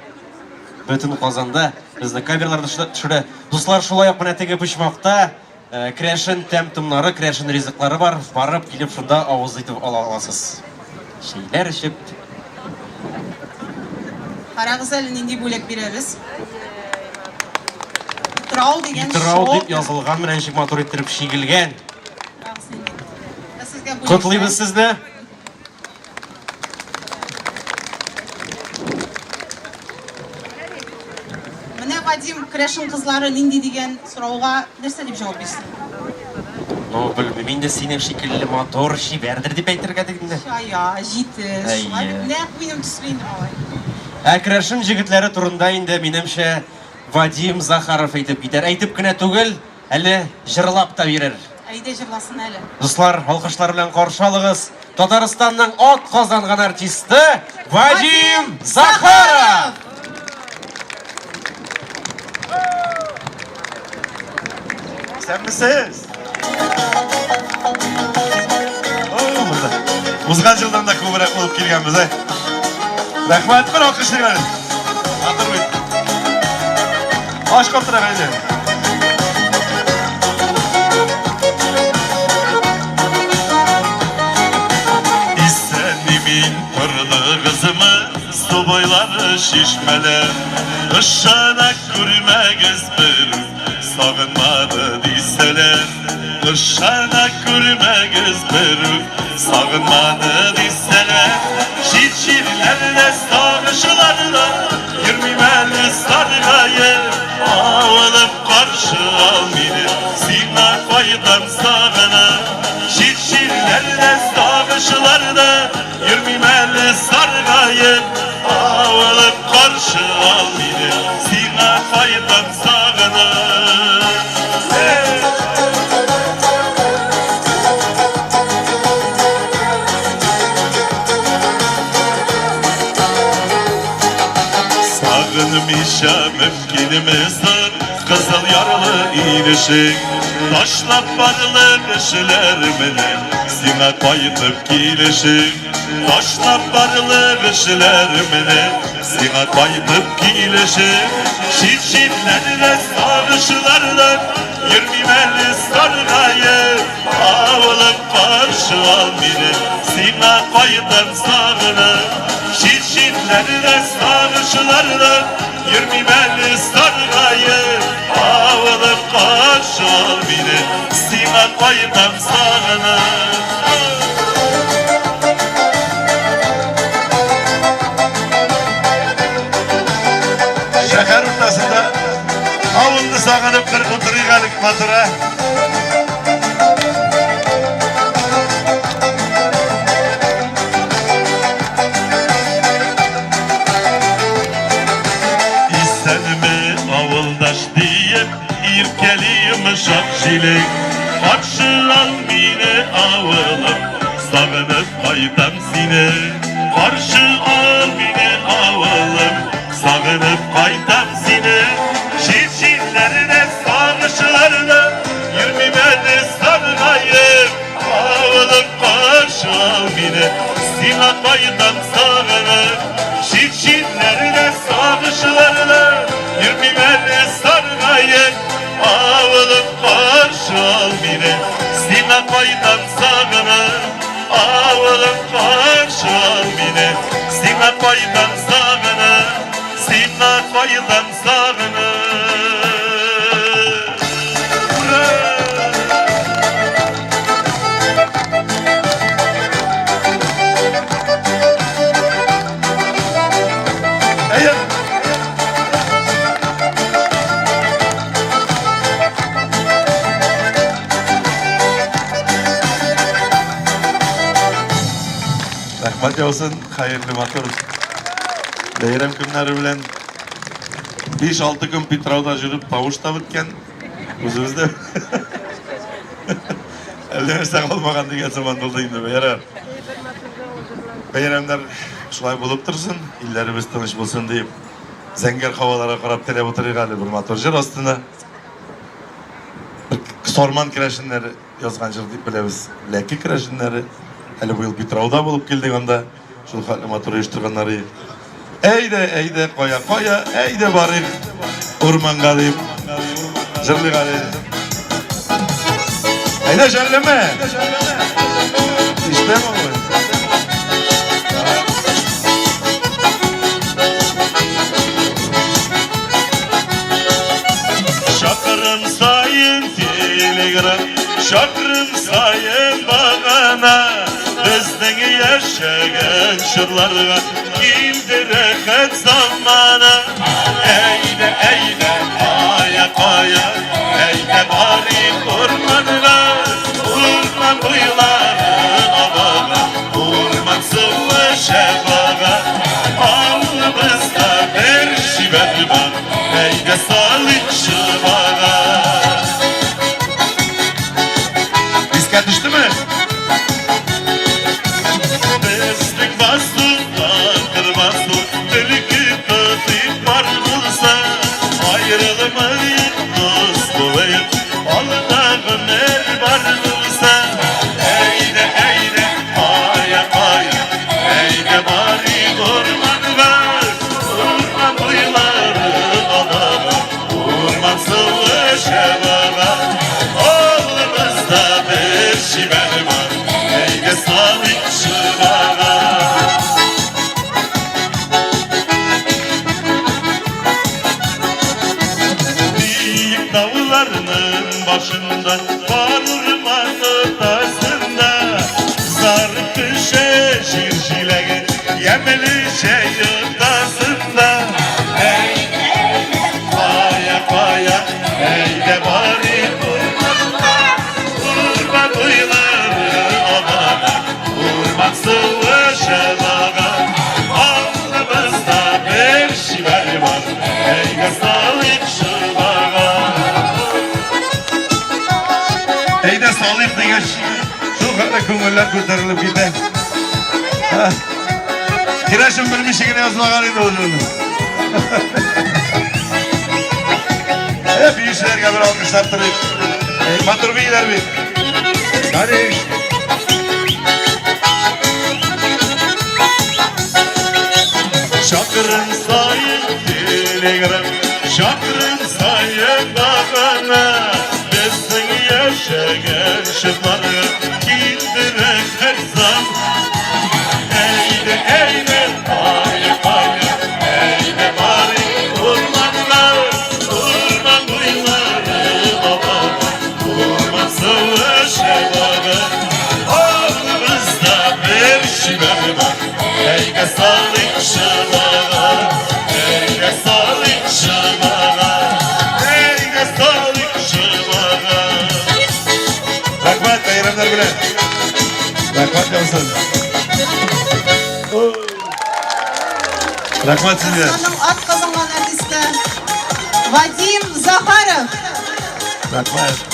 Бөтен Казанда безне камералар төшерә. Дуслар, шулай ук менә теге почмакта э, керәшен тәм-томнары, керәшен ризыклары бар. Барып килеп шунда авыз итеп ала аласыз. Чәйләр эчеп. Карагыз әле нинди бүләк бирәбез. Питрау дигән Питрау шоу. дип язылган менә ничек матур иттереп чигелгән. Карагыз нинди. Ә сезгә бүләк. Котлыйбыз сезне. Менә Вадим, керәшен кызлары нинди дигән сорауга нәрсә дип җавап бирсен? Ну, белмим инде синең шикелле матур, чибәрдер дип әйтергә дигән инде. Чая, җитез, шулай бит нәкъ минем төсле инде малай. Ә керәшен җегетләре турында инде минемчә Вадим Захаров әйтеп китәр. Әйтеп кенә түгел, Әле җырлап та бирер. Әйдә җырласын әле. Дуслар, алкышлар белән каршы алыгыз Татарстанның ат казанган артисты Вадим Захаров! Исәнмесез! Узган елдан да күбрәк булып килгәнбез, әй. Рәхмәт, бер алкышлыйк әле. Матур бит. Аш катырак әйдә. Исән-имин тордыгызмы, су буйлары чишмәләр? Ышана күрмәгез бер, сагынмады дисәләр. Ышана күрмәгез бер, сагынмады дисәләр. Чит җирләрдә сагышларда Йөрмим әле саргаеп, авылым каршы ал мине, сиңа кайтам сагынып. Чит җирләрдә, сагышларда йөрмим әле саргаеп, авылым каршы ал мине, сиңа кайтам сагынып. Сагынмыйча мөмкинме соң Кызыл ярлы инешең Ташлап барлык эшләр менә Сиңа кайтып килешем Ташлап барлык эшләр менә Сиңа кайтып килешем Чит җирләрдә сагышлардан Йөрмим әле саргаеп Авылым каршы ал мине, сиңа кайтам сагынып. Чит җирләрдә сагышларда йөрмим әле саргаеп. Авылым каршы ал мине, сиңа кайтам сагынып. Шәһәр уртасында авылны сагынып бер утырыйк әле матур, ә? Исәнме, авылдаш диеп, иркәли йомшак җилең. Каршы ал мине, авылым, сагынып кайтам сине. Каршы ал мине, авылым, сагынып кайтам сине. Җил җилләрдә, сагышларда, йөрмим әле саргаеп. Авылым, каршы ал мине, сиңа кайтам сагынып. Җил җилләрдә, сагышларда, йөрмим әле саргаеп. Авылым, каршы ал мине, сиңа кайтам сагынып. Авылым, каршы ал мине, сиңа кайтам сагынып. Сиңа кайтам сагынып. Ура! Әйе. Рәхмәт яусын, хәерле матур бәйрәм көннәре белән. 5-6 көн Питрауда жүреп тавыш та беткән. Үзебез дә әллә нәрсә калмаган дигән сыман булды инде. Ярар. Бәйрәмнәр шулай булып торсын, илләребез тыныч булсын дип, зәңгәр һаваларга карап теләп утырыйк әле бер матур җыр астына. Бер Сарман керәшеннәре язган җыр дип беләбез. Ләке керәшеннәре. Әле быел Питрауда булып килдек анда. Шул хәтле матур оештырганнар. Әйдә, әйдә, кая, кая, әйдә барыйк урманга дип җырлыйк әле. Әйдә, жәлләмә. Ишетәме ул? Чакрым саен телеграм, чакрым саен багана, безнең яшәгән чорларга килде рәхәт замана. Әйдә, әйдә, кая, кая, әйдә барыйк урманга, урман буйлары абага, урман суы шәбага. Авылыбызда бер чибәр бар, әйдә салыйк шыбага. Искә төштеме? Безнең басу, такыр басу, төлке тотыйк бар булса, аерылмыйк, дус булыйк, алда гомер бар булса. Әйдә, әйдә, кая, кая, әйдә барыйк урманга, урман буйлары алага, урман суы шәбага. Авылыбызда бер чибәр бар, әйдә салыйк шыбага. Биек тауларның башында, бар урман уртасында, Зарып төшә җир җиләге, ямьле җәй уртасында. Әйдә, кая, кая, әйдә барыйк урманга, урман буйлары абага, урман суы шәбага. Авылыбызда бер чибәр бар, әйдә салыйк шыбага. Әйдә салыйк дигәч, шул хәтле күңелләр күтәрелеп китә. Керәшен белмичә генә язмаган инде ул җырны. Ә биючеләргә бер алкышлап торыйк. Матур бииләр бит. Конечно. Чакрым саен телеграм, чакрым саен багана, безнең яшәгән чорларга килде рәхәт заман. Әйдә, әйдә, кая, кая, әйдә барыйк урманга, урман буйлары абага, урман суы. Әйдә салыйк чанага, әйдә салыйк чанага, әйдә салыйк чанага. Рәхмәт, бәйрәмнәр белән. Рәхмәт яусын. Рәхмәт сезгә. Казанның атказанган артисты Вадим Захаров. Рәхмәт.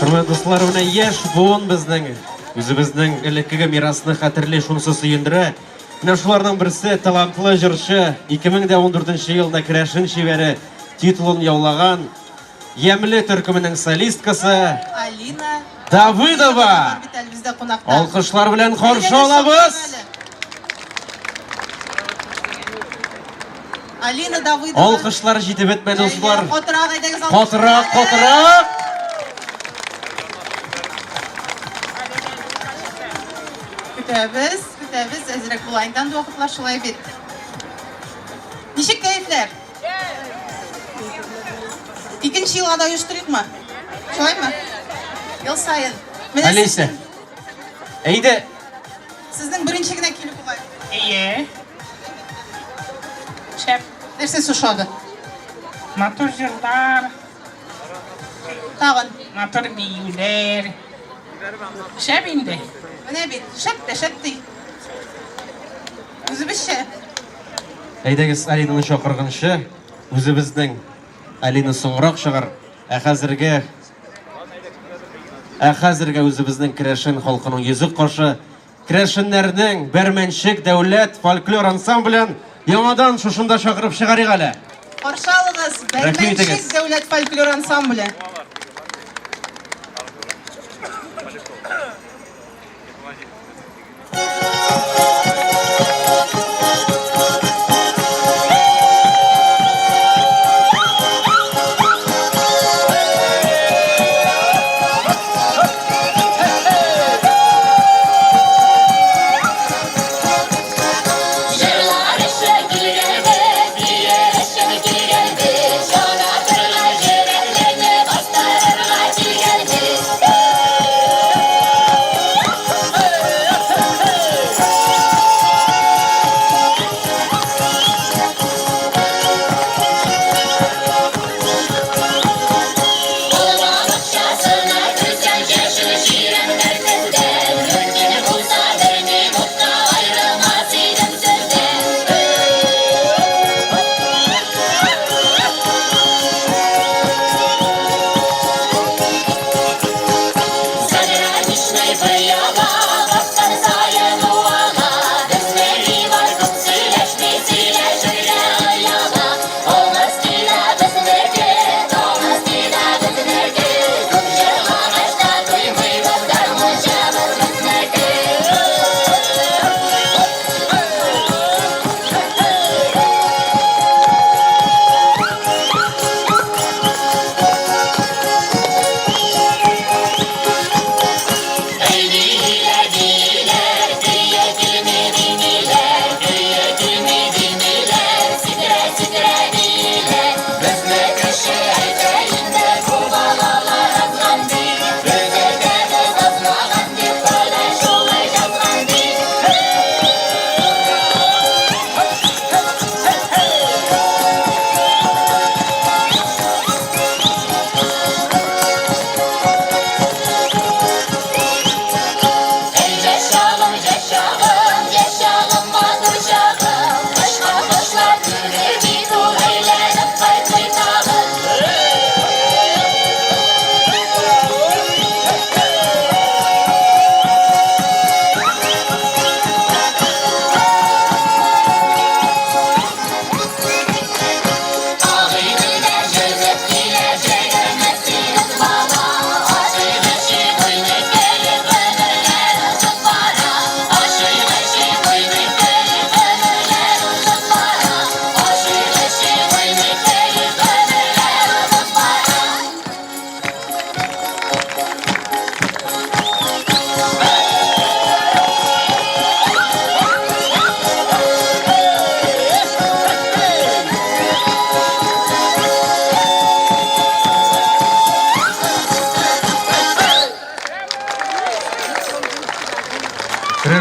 Хөрмәтле дуслар, менә яшь буын безнең үзебезнең элеккеге мирасны хәтерли, шунысы сөендерә. Менә шуларның берсе талантлы җырчы, 2014 елда Керәшен чибәре титулын яулаган Ямьле төркеменең солисткасы Алина Давыдова. Бит әле бездә кунакта. Алкышлар белән каршы алабыз. Алина Давыдова. Алкышлар җитеп бетмәде, дуслар. Катырак әйдәгез алкышлар. Катырак, катырак. Көтәбез, көтәбез. Әзрәк була инде андый вакытлар шулай бит. Ничек кәефләр? Икенче елга да оештырыйкмы? Шулаймы? Ел саен. Менә Алиса. Әйдә. Сезнең беренче генә килү бугай. Әйе. Шәп. Нәрсәсе ошады? Матур җырлар. Тагын. Матур биюләр. Шәп инде. Менә бит, шәп тә шәп ди. Үзебезчә. Әйдәгез, Алинаны чакырганчы, үзебезнең Алина соңрак чыгар. Ә хәзергә Ә хәзергә үзебезнең керәшен халкының йөзек кашы, керәшеннәрнең Бәрмәнчек дәүләт фольклор ансамблен яңадан шушында чакырып чыгарыйк әле. Каршы алыгыз, Рәхим Бәрмәнчек итегез. дәүләт фольклор ансамбле. Җырлар эше килгәнбез, бию эше килгәнбез, җанатырга йөрәкләрне бас.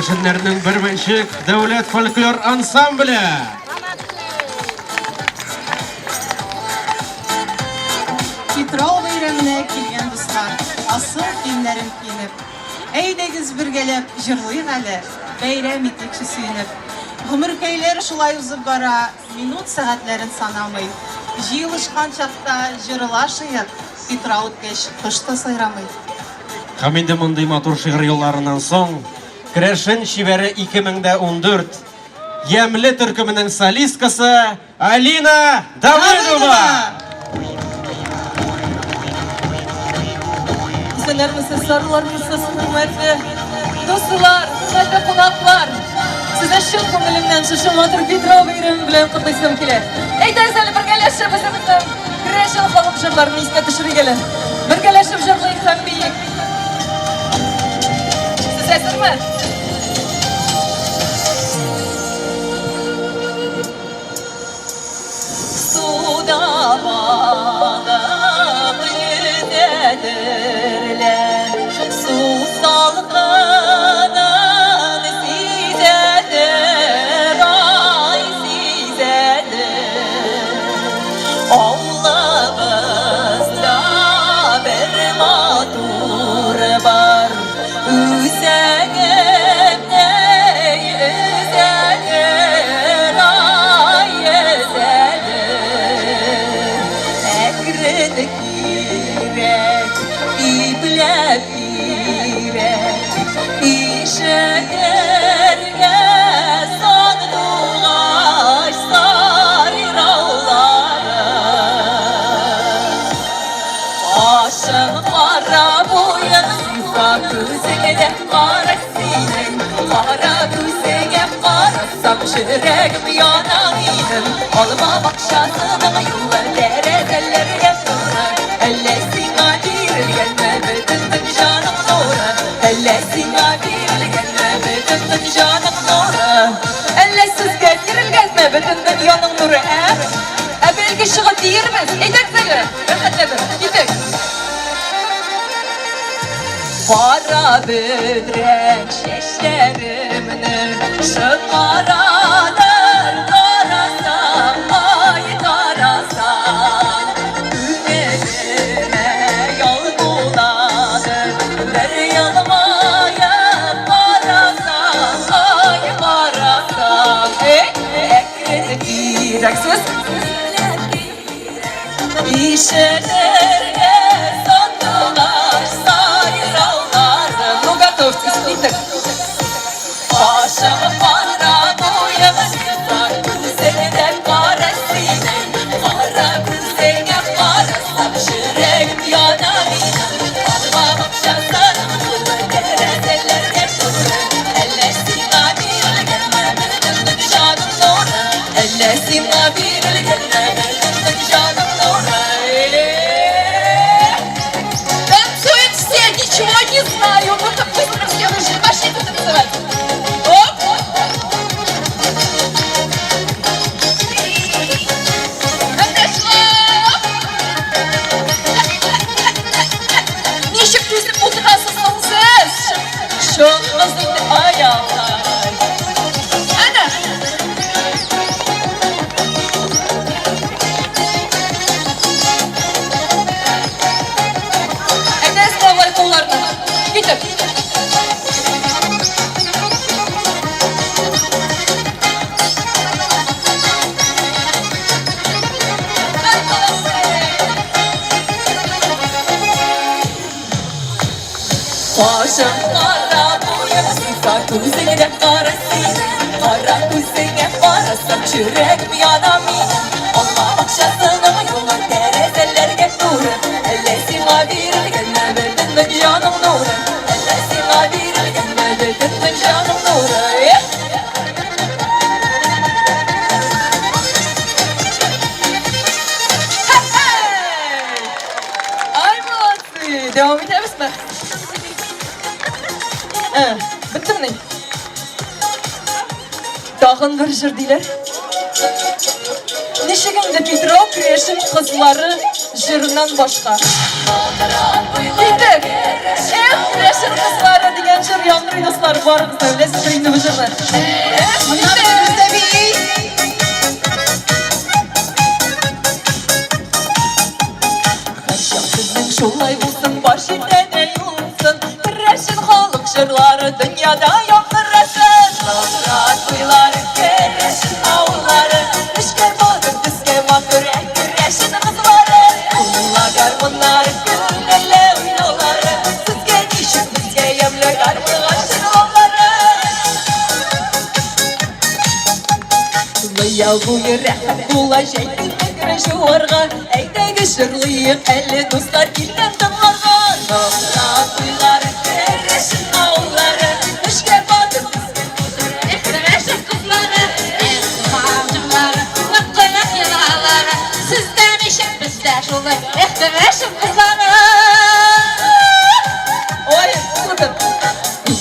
Керәшеннәрнең Бәрмәнчек дәүләт фольклор ансамбле. Питрау бәйрәменә килгән дуслар, асыл киемнәрен киенеп, әйдәгез бергәләп җырлыйк әле, бәйрәм итикче сөенеп. Гомеркәйләр шулай узып бара, минут сәгатьләрен санамый. Җыелышкан чакта җырлашыйк, Питрау үткәч, кош та сайрамый. Һәм инде мондый матур шигырь юлларыннан соң, Керәшен чибәре 2014 Ямьле төркеменең солисткасы Алина Давыдова! Исәннәрмесез, сарылармысыз, хөрмәтле дуслар, хөрмәтле кунаклар! Сезне чын күңелемнән шушы матур Питрау бәйрәме белән котлыйсым килә. Әйдәгез әле бергәләшеп үзебезнең керәшен халык җырларын искә төшерик әле. Бергәләшеп җырлыйк һәм биик. Сез әзерме? Суда балык йөзәдерләр, Су салкынын сизәдер, ай сизәдер. Авылыбызда бер матур бар, Үзәгемне өзәдер, ай өзәдер. Әкрен кирәк, ипләп кирәк, Ишетергә сандугач сайраулары. Кашың кара буең зифа күзеңдә кара синең Кара күзеңә карасам йөрәгем яна минем Алма бакчасының юлы тәрәзәләргә туры Әллә сиңа бирелгәнме бөтен дөньяның нуры Әллә сиңа бирелгәнме бөтен дөньяның нуры Әллә сезгә бирелгәнме бөтен дөньяның нуры, ә? Ә бәлки чыгып биербез? Әйдәгез әле, рәхәтләнеп, китек. Кара бөдрәк чәчләремне Шыңарадыр тарасам, ай тарасам. Күңелемә ял буладыр Бер елмаеп карасам, ай карасам. Эй, әкрен кирәксез. Ишетергә сандугач сайрауларын. Ну, готовьтесь, китек. Кашың кара буең зифа күзеңдә кара синең Кара күзеңә карасам йөрәгем яна минем Алма бакчасының тулы тәрәзәләргә туры Әллә сиңа бирелгәнме бөтен дөньяның нуры Әллә сиңа бирелгәнме бөтен дөньяның нуры Танцуют все, ничего не знаю. Ну-ка, быстро все вышли. Пошли танцевать. Оп. Отошла. Ничек түзеп утырасыз соң сез? Чыгыгыз инде ай-ай. Әнә. Әйдәгез калай кулларны. Китек. Кашың кара буең зифа күзеңдә кара синең Кара күзеңә карасам йөрәгем яна минем Алма бакчасының юлы тәрәзәләргә туры Әллә сиңа бирелгәнме бөтен дөньяның нуры Әллә сиңа бирелгәнме бөтен дөньяның нуры Эх! Ай, молодцы! Дәвам итәбезме? Ә, беттемени? Тагын бер җыр диләр. Ничек инде Питрау керәшен кызлары җырыннан башка? Киттек! Эх, керәшен кызлары дигән җыр яңгырый, дуслар, барыгыз да беләсездер инде бу җырны. Эх, киттек! Һәрчак сезнең шулай булсын, баш җирдә дә юлсын, керәшен халык җырлары дөньяда яңгырасын. Нократ буйлары, керәшен авыллары, эшкә батыр, төскә матур, ә керәшен кызлары. Кулла гармуннары, күңелле уйнаулары, сезгә ничек, безгә ямьле гармунга җырлаулары. Ял буе рәхәт була, җәй көне кер җуарга. Әйдәгез җырлыйк әле, дуслар, килгән тыңларга. Нократ буйлары, керәшен авыллары, эшкә батыр, төскә матур, Эх, керәшен кызлары, эх, туган җырлары, нык кына елгалары, сездә ничек, бездә шулай, эх, керәшен кызлары. Ой, супер!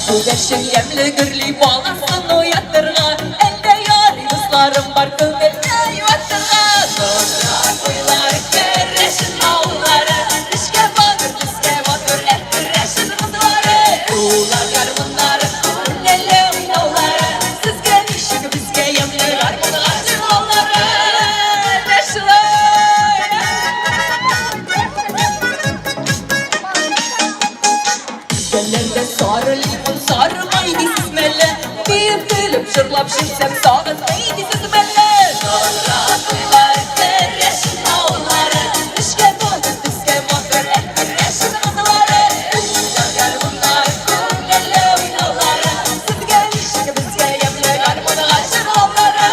Күгәрчен ямьле гөрли баласын уятырга, Әлдә ярый дусларым бар күңелне юатырга. Нократ буйлары, керәшен авыллары, эшкә батыр, төскә матур, эх, керәшен кызлары. Куллар гармуннары, күңелле уйнаулары, сезгә ничек, безгә ямьле гармунга җырлаулары. Менә шулай! Гөлләрдә сары лимон, сары май дисезме әллә? Биеп, көлеп, җырлап җөрсәм, сагынмый дисезме әллә? Нократ буйлары, керәшен авыллары, эшкә батыр, төскә матур, эх, керәшен кызлары. Куллар гармуннары, күңелле уйнаулары, сезгә ничек, безгә ямьле гармунга җырлаулары.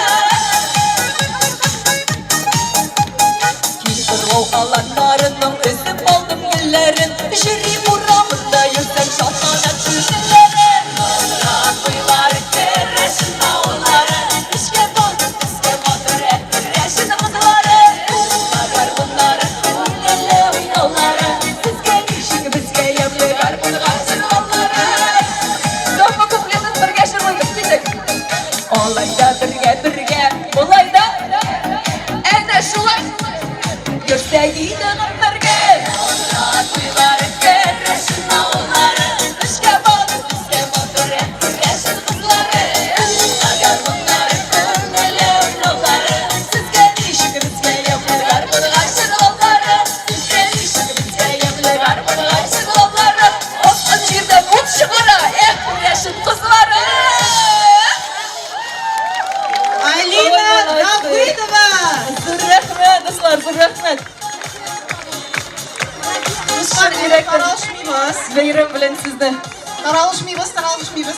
Киң кырлау аланнарының өзеп алдым гөлләрен, Җөрим урамында йөрсәм, шатлана күңелләрем. Нократ буйлары, керәшен авыллары, эшкә батыр, төскә матур, эх, керәшен кызлары. Кулла гармуннары, күңелле уйнаулары, сезгә ничек, безгә ямьле гармунга җырлаулары. Соңгы куплетын бергә җырлыйбыз, киттек. Алай да бергә, бергә, болай да, әнә шулай. Йөрсәк иде гомергә. Нократ буйлары, керәшен авыллары, эшкә батыр, төскә матур, эх, керәшен кызлары. Кулла гармуннары, күңелле уйнаулары, сезгә ничек, безгә ямьле гармунга җырлаулары. Сезгә ничек, безгә ямьле гармунга җырлаулары. Аскан җирдән ут чыгара, эх, керәшен кызлары. Алина Давыдова! Зур рәхмәт, дуслар, зур рәхмәт. Дуслар, Чын йөрәктән таралышмыйбыз. Бәйрәм белән сезне. Таралышмыйбыз, таралышмыйбыз.